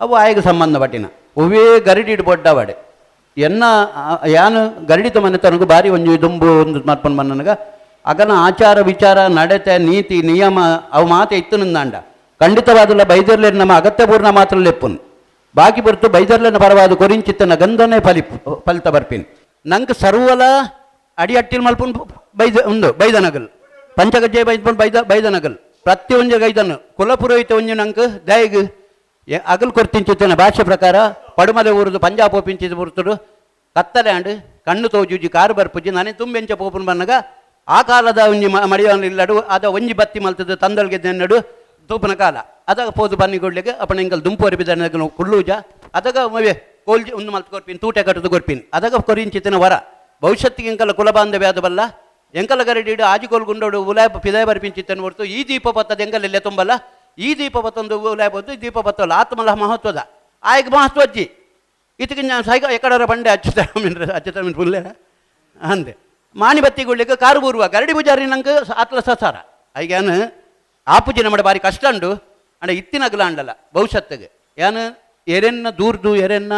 ಅವು ಆಯಗ ಸಂಬಂಧ ಪಟ್ಟಿನ ಒವೇ ಗರಡಿ ಬೊಡ್ಡವಾಡೆ ಎನ್ನ ಯಾನು ಗರಡಿತ ಮನೆ ತನಗೂ ಬಾರಿ ಒಂಜಿ ದುಂಬು ಒಂದು ಮರ್ಪನ್ ಮನ್ನನಗ ಅಗನ ಆಚಾರ ವಿಚಾರ ನಡತೆ ನೀತಿ ನಿಯಮ ಅವು ಮಾತೆ ಇತ್ತು ನಂದಾಂಡ ಖಂಡಿತವಾದಲ್ಲ ಬೈದರ್ಲೆ ನಮ್ಮ ಅಗತ್ಯಪೂರ್ಣ ಮಾತ್ರ ಲೆಪ್ಪುನ್ ಬಾಕಿ ಬರ್ತು ಬೈದರ್ಲೆನ ಪರವಾದ ಕೊರಿಂಚಿತ್ತನ ಗಂಧನೇ ಫಲಿತ ಬರ್ಪಿನ್ ನಂಗೆ ಸರ್ವಲ ಅಡಿ ಅಟ್ಟಿಲ್ ಮಲ್ಪುನ್ ಬೈದ ಒಂದು ಬೈದನಗಲ್ ಪಂಚಗಜ್ಜೆ ಬೈದ್ಪುನ್ ಬೈದನಗಲ್ ಪ್ರತಿಯೊಂದು ಗೈದನು ಕುಲಪುರೋಹಿತ ಒಂಜಿ ನಂಗೆ ದಯಗ್ ಅಗಲ್ ಕೊರ್ತಿಂಚಿತ್ತನ ಭಾಷೆ ಪ್ರಕಾರ ಪಡುಮಲೆ ಊರುದು ಪಂಜಾಬ್ ಪೋಪಿಂಚಿದ ಪುರ್ತುಡು ಕತ್ತಲೆ ಅಂಡ್ ಕಣ್ಣು ತೋಜುಜಿ ಕಾರು ಬರ್ಪುಜಿ ನಾನೇ ತುಂಬೆಂಚ ಪೋಪುನ್ ಬನ್ನಗ ಆ ಕಾಲದ ಒಂಜಿ ಮಡಿಯವನ ಇಲ್ಲಡು ಅದ ಒಂಜಿ ಬತ್ತಿ ಮಲ್ತದ ತಂದಲ್ಗೆ ನಡು ತೂಪನ ಕಾಲ ಅದಾಗ ಪೋದು ಬನ್ನಿ ಕೊಡ್ಲಿಕ್ಕೆ ಅಪ್ಪಣ ಎಂಕಲ್ ದುಂಪು ಅರಿಬಿದ ಕುಳ್ಳೂಜ ಅದಾಗ ಮವೆ ಕೋಲ್ಜಿ ಒಂದು ಮಲ್ತು ಕೊರ್ಪಿನ್ ತೂಟೆ ಕಟ್ಟದು ಕೊರ್ಪಿನ್ ಅದಾಗ ಕೊರಿಂಚಿತ್ತಿನ ವರ ಭವಿಷ್ಯತ್ತಿಗೆ ಎಂಕಲ ಕುಲಬಾಂಧವ್ಯ ಅದು ಬಲ್ಲ ಎಂಕಲ ಗರಡಿಡು ಆಜಿಕೋಲ್ ಗುಂಡೋಡು ಉಲಾಯ ಪಿದಾಯ ಬರ್ಪಿಂಚಿತ್ತನ ಹೊರ್ತು ಈ ದೀಪ ಪತ್ತದ ಎಂಕಲೆಲ್ಲೆ ತುಂಬಲ್ಲ ಈ ದೀಪ ಪತ್ತೊಂದು ಉಲಾಯ ಬತ್ತು ದೀಪ ಪತ್ತಲ್ಲ ಆತ್ಮಲ ಮಹತ್ವದ ಆಯ್ಕೆ ಮಹತ್ವ ಅಜ್ಜಿ ಇದಕ್ಕೆ ನಾನು ಸೈಕ ಎಕಡರ ಬಂಡೆ ಅಚ್ಚುತ್ತ ಪುಲ್ಲೆ ಅಂದೆ ಮಾಣಿ ಬತ್ತಿಗೊಳ್ಳಿಕ್ಕೆ ಕಾರು ಬೂರುವ ಗರಡಿ ಪೂಜಾರಿ ನಂಗೆ ಆತ್ಲ ಸಸಾರ ಐಗ್ಯಾನು ಆಪುಜಿ ನಮ್ಮ ಬಾರಿ ಕಷ್ಟ ಉಂಡು ಅಂಡ ಇತ್ತಿನಗಲ ಅಂಡಲ್ಲ ಭವಿಷ್ಯತ್ತಿಗೆ ಯಾನು ಎರೆನ್ನ ದೂರ್ದು ಎರೆನ್ನ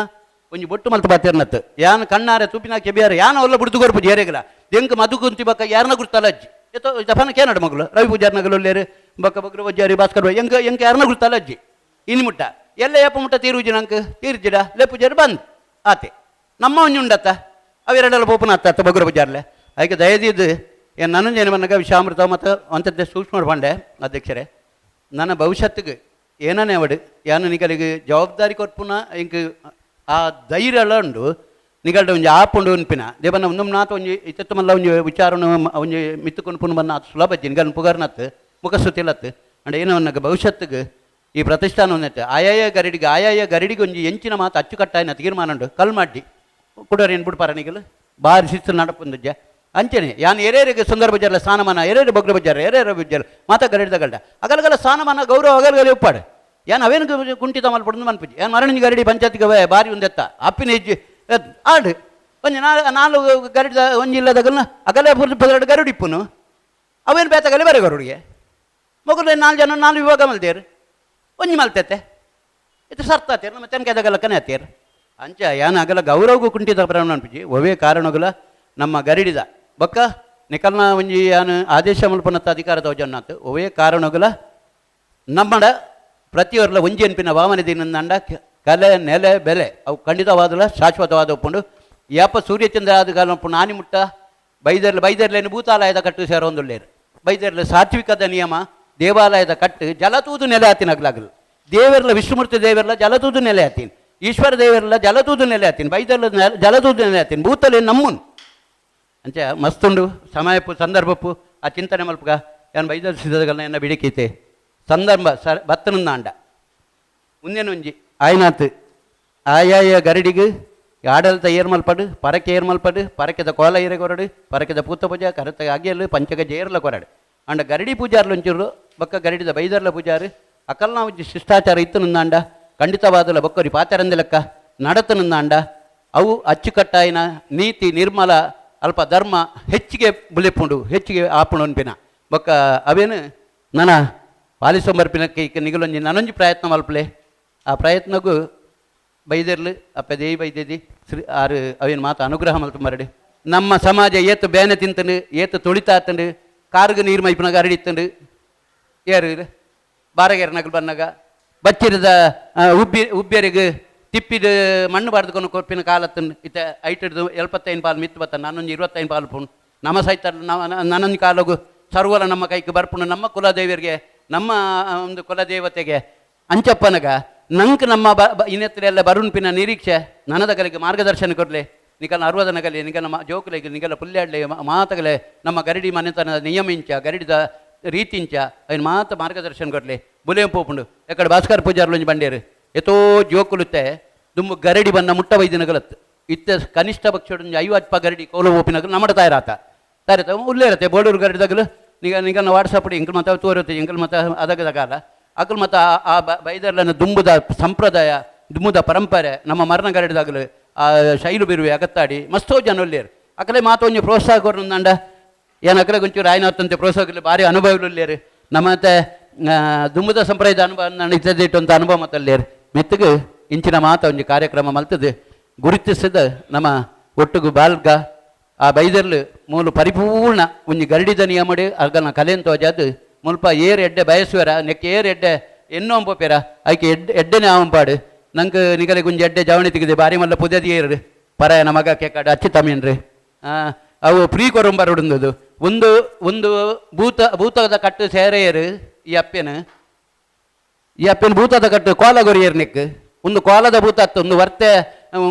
ಒಂಜಿ ಬೊಟ್ಟು ಮಲ್ತು ಬಾತಿರ್ನತ್ತು ಯಾನು ಕಣ್ಣಾರೆ ತುಪ್ಪಿನ ಕೆಬಿಯಾರ ಯಾನ ಒಲ್ಲ ಬುಡ್ದು ಕೊರ್ಪುಜಿ ಎರೆಗಲ ದೆಂಕ್ ಮಧು ಕುಂತಿ ಬಕ್ಕ ಯಾರನ್ನ ಗುರ್ತಲ್ಲ ಅಜ್ಜಿ ಎತ್ತೋ ಜಫಾನ ಕೇನಡು ಮಗಳು ರವಿ ಪೂಜಾರ್ ನಗಲು ಬಕ್ಕ ಬಗ್ರ ಪೂಜಾರಿ ಭಾಸ್ಕರ್ ಎಂಕ ಎಂಕ ಯಾರನ್ನ ಗುರ್ತಲ್ಲ ಅಜ್ಜಿ ಇನ್ನು ಮುಟ್ಟ ಎಲ್ಲ ಏಪ ಮುಟ್ಟ ತೀರುಜಿ ನಂಗೆ ತೀರ್ಜಿಡ ಲೆ ಪೂಜಾರಿ ಬಂದ್ ಆತೆ ನಮ್ಮ ಒಂಜಿ ಉಂಡತ್ತ ಅವೆರಡೆಲ್ಲ ಪೋಪನ ಅತ್ತ ಅತ್ತ ಬಗ್ರ ಪೂಜಾರ್ಲೆ ಅದಕ್ಕೆ ದಯದಿದ್ದು ನನ್ನೊಂದು ಏನು ವಿಷಾಮೃತ ಮತ್ತು ಅಂಥದ್ದೇ ಸೂಕ್ಷ್ಮ ಪಂಡೆ ಅಧ್ಯಕ್ಷರೇ, ನನ್ನ ಭವಿಷ್ಯತ್ತಿಗೆ ಏನನೇ ಅವಡು ಯಾನು ನಿಗಲಿಗೆ ಜವಾಬ್ದಾರಿ ಕೊರ್ಪುನ ಇಂಕ್ ಆ ಧೈರ್ಯ ಉಂಡು ನಿಗಲ್ಡ ಒಂಜಿ ಆಪುಂಡು ಉನ್ಪಿನ ದೇವನ ಒಂದು ನಾತ ಒಂಜಿ ಇತ್ತತ್ತು ಮಲ್ಲ ಒಂಜಿ ವಿಚಾರನು ಒಂಜಿ ಮಿತ್ತುಕೊಂಡು ಪುನ ಬನ್ನ ಅದು ಸುಲಭ ನಿಗಲ್ ಪುಗರ್ನತ್ತು ಮುಖಸುತಿಲತ್ತು. ಅಂಡ್ ಏನೋ ಅನ್ನಗ ಭವಿಷ್ಯತ್ತಿಗೆ ಈ ಪ್ರತಿಷ್ಠಾನ ಒಂದೈತೆ ಆಯಾಯ ಗರಡಿಗೆ ಆಯಾಯ ಗರಡಿಗೆ ಒಂಜಿ ಎಂಚಿನ ಮಾತು ಅಚ್ಚುಕಟ್ಟಾಯಿನ ತೀರ್ಮಾನ ಉಂಡು ಕಲ್ ಮಾಡಿ ಕುಡೋರು ಏನು ಬಿಡ್ಪಾರ ನಿಗಲು ಬಾರಿ ಶಿಸ್ತು ನಡಪುಂದುಜ್ಜ ಅಂಚನೆ ಯಾನ್ ಏರೇರಿಗೆ ಸುಂದರ ಬಜಾರ್ಲ ಸ್ಥಾನಮಾನ ಏರೇರು ಬೊಗ್ರ ಬಜಾರ್ ಏರೇರು ಬಜಾರ್ ಮಾತ ಗರಡಿದ ಗಲ್ಡ ಅಗಲಗಲ ಸ್ಥಾನಮಾನ ಗೌರವ ಅಗಲಗಲ ಉಪ್ಪಾಡು ಯಾನ್ ಅವೇನು ಕುಂಠಿತ ಮಲ್ಪಡ್ದು ಮನ್ಪುಜಿ ಯಾನ್ ಮರಣಿನ ಗರಡಿ ಪಂಚಾಯತ್ಗೆ ಬಾರಿ ಒಂದೆತ್ತ ಅಪ್ಪಿನ ಹೆಜ್ಜೆ ಆಡು ಒಂಜಿ ನಾಲ್ ಗರಡಿದ ಒಂಜಿ ಇಲ್ಲದಗಲ್ನ ಅಗಲೇ ಪುರ್ದು ಗರುಡಿ ಇಪ್ಪುನು ಅವೇನು ಬೇತಗಲೆ ಬೇರೆ ಗರುಡಿಗೆ ಮೊಗಲು ನಾಲ್ಕು ಜನ ನಾಲ್ ವಿಭಾಗ ಮಲ್ತೇರು ಒಂಜಿ ಮಲ್ತೈತೆ ಇದು ಸರ್ತಾತೇರು ನಮ್ಮ ತೆನ್ಕೆದಗಲಕ್ಕನೆ ಆತೇರು ಅಂಚ ಯಾನ್ ಅಗಲ ಗೌರವಗೂ ಕುಂಠಿತ ಪ್ರಮಾಣ ಅನ್ಪುಜಿ ಒವೇ ಕಾರಣಗಳ ನಮ್ಮ ಗರಡಿದ ಬೊಕ್ಕ ನಿಕಲ್ನ ಒಂಜಿ ಯಾನು ಆದೇಶ ಮಲ್ಪನತ್ತ ಅಧಿಕಾರ ತೋಜನ್ನಾತು ಒವೇ ಕಾರಣಗಳ ನಮ್ಮಡ ಪ್ರತಿಯೊರ್ಲ ಒಂಜಿ ಎನ್ಪಿನ ಭಾವನೆ ದಿನಂಡ ಕಲೆ ನೆಲೆ ಬೆಲೆ ಅವು ಖಂಡಿತವಾದಲ ಶಾಶ್ವತವಾದ ಒಪ್ಪುಂಡು. ಯಾಪ ಸೂರ್ಯಚಂದ್ರ ಆದ ಕಾಲ ನಾನಿ ಮುಟ್ಟ ಬೈದರ್ಲ ಬೈದರ್ಲೇನು ಭೂತಾಲಯದ ಕಟ್ಟು ಸೇರೊಂದುಳ್ಳೇರು ಬೈದರ್ಲ ಸಾತ್ವಿಕದ ನಿಯಮ ದೇವಾಲಯದ ಕಟ್ಟು ಜಲತೂದು ನೆಲೆ ಆತಿನಗ್ಲಾಗಲು ದೇವರ್ಲ ವಿಷ್ಣುಮೂರ್ತಿ ದೇವರ್ಲ ಜಲತೂದು ನೆಲೆ ಆತೀನಿ, ಈಶ್ವರ ದೇವರ್ಲ ಜಲತೂದು ನೆಲೆ ಆತೀನಿ, ಬೈದರ್ಲ ಜಲತೂದು ನೆಲೆ ಆತೀನಿ, ಭೂತಲೆ ನಮ್ಮುನ್ ಅಂಚೆ ಮಸ್ತುಂಡು ಸಮಯಪ್ಪು ಸಂದರ್ಭಪ್ಪು ಆ ಚಿಂತನೆ ಮಲ್ಪಗ ಯಾನ್ ಬೈದರ್ ಸಿದ್ಧಗಳನ್ನ ಎನ್ನ ಬಿಡಿಕೀತೆ ಸಂದರ್ಭ ಸರ್ ಬತ್ತನಂದಾಂಡ ಉಂದೇನೊಂಜಿ ಆಯ್ನಾತ್ ಆಯಾಯ ಗರಡಿಗೆ ಆಡಳಿತ ಏರ್ಮಲ್ಪಡು ಪರಕೆ ಏರ್ಮಲ್ಪಡು ಪರಕೆದ ಕೋಲ ಏರೆ ಕೊರಡು ಪರಕೆದ ಪೂತ ಪೂಜೆ ಕರತ ಅಗಿಯಲು ಪಂಚಗಜ ಏರ್ಲ ಕೊರಡು ಅಂಡ ಗರಡಿ ಪೂಜಾರ್ಲು ಒಂಚೂರು ಬೊಕ್ಕ ಗರಡಿದ ಬೈದರ್ಲ ಪೂಜಾರು ಅಕಲ್ನ ಒಂಜಿ ಶಿಷ್ಟಾಚಾರ ಇತ್ತು ನಂದಾಂಡ ಖಂಡಿತವಾದಲ ಬೊಕ್ಕರಿ ಪಾತರಂದ ಲೆಕ್ಕ ನಡತು ನಂದಾಂಡ ಅವು ಅಚ್ಚುಕಟ್ಟಾಯಿನ ನೀತಿ ನಿರ್ಮಲ ಅಲ್ಪ ಧರ್ಮ ಹೆಚ್ಚಿಗೆ ಬುಲೆಪುಂಡು ಹೆಚ್ಚಿಗೆ ಆಪುಂಡು ಅನ್ಪಿನ ಬೊಕ್ಕ ಅವೇನು ನನ ಪಾಲಿಸೊಂಬರ್ಪಿನಕ್ಕೆ ಈಗ ನಿಗಲೊಂಜಿ ನನೊಂಜಿ ಪ್ರಯತ್ನ ಮಲ್ಪಲೆ ಆ ಪ್ರಯತ್ನಗೂ ಬೈದೆರ್ಲು ಅಪ್ಪ ದೇವಿ ಬೈದೇದಿ ಶ್ರೀ ಆರು ಅವೇನು ಮಾತು ಅನುಗ್ರಹ ಮಲ್ತು ಮರಡಿ. ನಮ್ಮ ಸಮಾಜ ಏತು ಬೇನೆ ತಿಂತಂಡು ಏತು ತುಳಿತಾತಂಡು ಕಾರುಗು ನೀರು ಮೈಪುನಾಗ ಅರಡಿತ್ತಂಡು ಏರು ಬಾರಗೇರು ನಗಲು ಬನ್ನಾಗ ಬಚ್ಚಿರದ ಉಬ್ಬಿ ಉಬ್ಬಿಯರಿಗೆ ತಿಪ್ಪಿದ ಮಣ್ಣು ಬಾರ್ದುಕೊಂಡು ಕೊಪ್ಪಿನ ಕಾಲತ್ತಂಡು ಇತ್ತ ಐಟಡ್ದು 75 ಪಾಲು ಮಿತ್ತು ಬತ್ತ ನಾನೊಂದು 25 ಪಾಲು ಪುಣ್ ನಮ್ಮ ಸಹಿತ ನನ್ನೊಂದು ಕಾಲಗು ಸರ್ವಲ ನಮ್ಮ ಕೈಗೆ ಬರ್ಪುಣು ನಮ್ಮ ಕುಲದೇವಿಯರಿಗೆ ನಮ್ಮ ಒಂದು ಕುಲದೇವತೆಗೆ ಅಂಚಪ್ಪನಗ ನಂಗೆ ನಮ್ಮ ಇನ್ನೆತ್ರ ಎಲ್ಲ ಬರುಣ್ಪಿನ ನಿರೀಕ್ಷೆ ನನದಗಲಿಗೆ ಮಾರ್ಗದರ್ಶನ ಕೊಡಲಿ ನಿಕಲ ಅರ್ವದನಗಲಿ ನಿಕಲ ಜೋಕುಲಿಗೆ ನಿಕಲ ಪುಲ್ಯಾಡ್ಲಿ ಮಾತಗಲೆ ನಮ್ಮ ಗರಡಿ ಮನೆತನದ ನಿಯಮ ಇಂಚ ಗರಡಿದ ರೀತಿಂಚ ಅವನ ಮಾತು ಮಾರ್ಗದರ್ಶನ ಕೊಡಲಿ ಬುಲೇಂ ಪೋಪುಂಡು ಎಕ್ಕಡೆ ಭಾಸ್ಕರ್ ಪೂಜಾರ್ಲೊಂಜಿ ಬಂಡೇರು ಎತೋ ಜೋಕುಲುತ್ತೆ ದುಮ್ಮು ಗರಡಿ ಬನ್ನ ಮುಟ್ಟ ವೈದ್ಯನಗಲತ್ತು ಇತ್ತ ಕನಿಷ್ಠ ಪಕ್ಷ 50 ಗರಡಿ ಕೋಲು ಓಪಿನಗಲು ನಮ್ಮಡ ತಾಯರಾತ ತಾಯಿರತ ಉಲ್ಲೇರತ್ತೆ ಬೋಡೂರು ಗರಡಿದಾಗಲು ನಿಗ ನಿಗನ ವಾಟ್ಸಪ್ ಇಂಕಲ್ ಮತ್ತೆ ತೋರುತ್ತೆ ಇಂಕಲ್ ಮತ್ತೆ ಅದಗದ ಕಾಲ ಅಕಲ್ ಮತ್ತು ಆ ಬೈದರ್ಲನ ದುಂಬುದ ಸಂಪ್ರದಾಯ ದುಂಬುದ ಪರಂಪರೆ ನಮ್ಮ ಮರಣ ಗರಡಿದಾಗಲು ಆ ಶೈಲು ಬಿರುವೆ ಅಗತ್ತಾಡಿ ಮಸ್ತೋ ಜನ ಉಲ್ಲೇರು ಅಕಲೆ ಮಾತು ಒಂಜಿ ಪ್ರೋತ್ಸಾಹ ಕೊರ್ನಂಡ ಏನು ಅಕಲೆ ಒಂಚೂರು ಆಯ್ನತ್ತಂತೆ ಪ್ರೋತ್ಸಾಹ ಭಾರಿ ಅನುಭವಗಳು ನಮ್ಮ ಮತ್ತೆ ದುಂಬುದ ಸಂಪ್ರದಾಯದ ಅನುಭವ ನಾನು ಇತ್ತದಿಟ್ಟಂಥ ಅನುಭವ ಮತ್ತಲ್ಲೇರು ಮೆತ್ತಗೆ ಇಂಚಿನ ಮಾತ ಒಂಜಿ ಕಾರ್ಯಕ್ರಮ ಮಲ್ತದೆ ಗುರುತಿಸಿದ ನಮ್ಮ ಒಟ್ಟುಗು ಬಾಲ್ಗ ಆ ಬೈದರ್ಲು ಮೂಲು ಪರಿಪೂರ್ಣ ಒಂಜಿ ಗರಡಿದ ನಿಯಮಡು ಅರ್ಗನ ಕಲೆನ್ ತೋಜಾದು ಮುಲ್ಪ ಏರ್ ಎಡ್ಡೆ ಬಯಸುವರ ನೆಕ್ಕೆ ಏರ್ ಎಡ್ಡೆ ಎನ್ನೋಂಪೇರ ಐಕೆ ಎಡ್ಡೆ ಎಡ್ಡೆನೆ ಆವಂಪಾಡು ನಂಗೆ ನಿಗಲೆ ಗುಂಜಿ ಎಡ್ಡೆ ಜವಣಿ ತೆಗೆದೆ ಬಾರಿ ಮಲ್ಲ ಪುದದಿ ಏರು ಪರಾಯನ ಮಗ ಕೇಕಾಡು ಅಚ್ಚಿ ತಮೀನ್ರಿ ಅವು ಪ್ರೀ ಕೊರಂಬರುಡುಂದದು ಒಂದು ಒಂದು ಭೂತ ಭೂತದ ಕಟ್ಟು ಸೇರೆಯರು ಈ ಅಪ್ಪೆನ ಈ ಅಪ್ಪೆನ ಭೂತದ ಕಟ್ಟು ಕೋಲ ಗೊರಿಯರ್ ನೆಕ್ ಒಂದು ಕೋಲದ ಭೂತ ಅತ್ತು ಒಂದು ವರ್ತೆ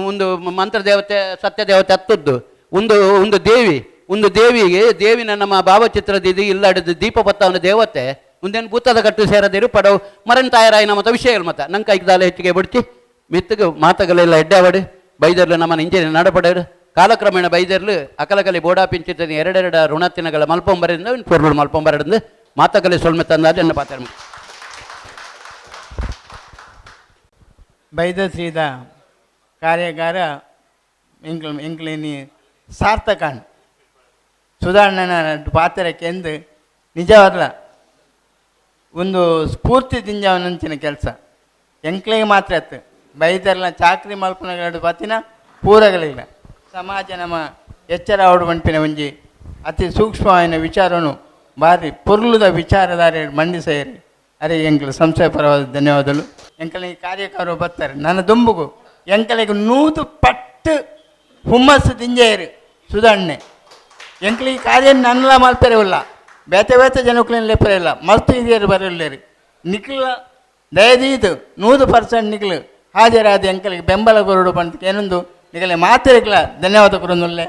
ಒಂದು ಮಂತ್ರದೇವತೆ ಸತ್ಯದೇವತೆ ಹತ್ತದ್ದು ಒಂದು ಒಂದು ದೇವಿ ಒಂದು ದೇವಿಗೆ ದೇವಿನ ನಮ್ಮ ಭಾವಚಿತ್ರದ ಇದು ಇಲ್ಲಾಡಿದ ದೀಪ ಪತ್ತವನ ದೇವತೆ ಒಂದೇನು ಭೂತದ ಕಟ್ಟು ಸೇರದಿರು ಪಡವು ಮರನ್ ತಾಯರಾಯಿನ ಮತ ವಿಷಯ ಮತ ನಂಗೆ ಕೈದಾಲ ಹೆಚ್ಚಿಗೆ ಬಿಡ್ತಿ ಮಿತ್ತಗೆ ಮಾತಗಳೆಲ್ಲ ಎಡ್ಡಾವಡು ಬೈದರ್ಲು ನಮ್ಮನ್ನ ಇಂಚಿನ ನಡಪಡರು ಕಾಲಕ್ರಮೇಣ ಬೈದರ್ಲು ಅಕಲಕಲಿ ಬೋಡಾ ಪಿಂಚಿತ ಎರಡೆರಡ ಋಣತಿನಗಳ ಮಲ್ಪೊಂಬರಿಂದ ಪೊರ್ಲು ಮಲ್ಪೊಂಬರದಿಂದ ಮಾತಗಲಿ ಸೊಲ್ಮೆ ತಂದಾದ ಎನ್ನ ಪಾತ್ರ. ಬೈದಶ್ರೀದ ಕಾರ್ಯಾಗಾರ ಎಂಕ್ಲ ಎಂಕ್ಲೇನಿ ಸಾರ್ಥಕಾಂಡ್ ಸುಧಾರಣೆನ ಪಾತ್ರಕ್ಕೆ ಎಂದು ನಿಜವಾದ ಒಂದು ಸ್ಫೂರ್ತಿ ದಿಂಜವನಂಚಿನ ಕೆಲಸ ಎಂಕ್ಲಿಗೆ ಮಾತ್ರ ಅತ್ತು ಬೈದರ್ಲ ಚಾಕ್ರಿ ಮಲ್ಪನ ಪತ್ತಿನ ಪೂರಗಳಿಲ್ಲ ಸಮಾಜ ನಮ್ಮ ಎಚ್ಚರ ಅವಡು ಮಂಪಿನ ಒಂಜಿ ಅತಿ ಸೂಕ್ಷ್ಮವಾದ ವಿಚಾರನು ಭಾರಿ ಪೊರ್ಲುದ ವಿಚಾರಧಾರೆ ಮಂಡಿಸೇರಿ ಅರೆ ಎಂಕ್ಲ ಸಂಶಯ ಪರವಾದ ಧನ್ಯವಾದಗಳು. ಎಂಕಲ ಈ ಕಾರ್ಯಕಾರರು ಬರ್ತಾರೆ ನನ್ನ ದುಂಬುಗು ಎಂಕಲಿಗೆ 100 ಪಟ್ಟು ಹುಮ್ಮಸ್ಸು ದಿಂಜೇರು ಸುಧಾರಣೆ ಎಂಕ್ಲು ಈ ಕಾರ್ಯ ನನ್ಲ ಮಲ್ಪೆರೆ ಉಲ್ಲ, ಬೇತೆ ಬೇತೆ ಜನಕ್ಲೆನ್ ಲೆಪ್ಪರೆ ಇಲ್ಲ, ಮಸ್ತ್ ಹಿರಿಯರು ಬರಲ್ಲೇರು. ನಿಕ್ಲ ದಯದೀದು 100% ನಿಕ್ಲು ಹಾಜರಾದ ಎಂಕಲಿಗೆ ಬೆಂಬಲ ಕೊರಡು ಪಂತ ಏನೊಂದು ನಿಕಲೆ ಮಾತೆರೆಗ್ಲ ಧನ್ಯವಾದ ಕೊರೊಂದುಲ್ಲೆ.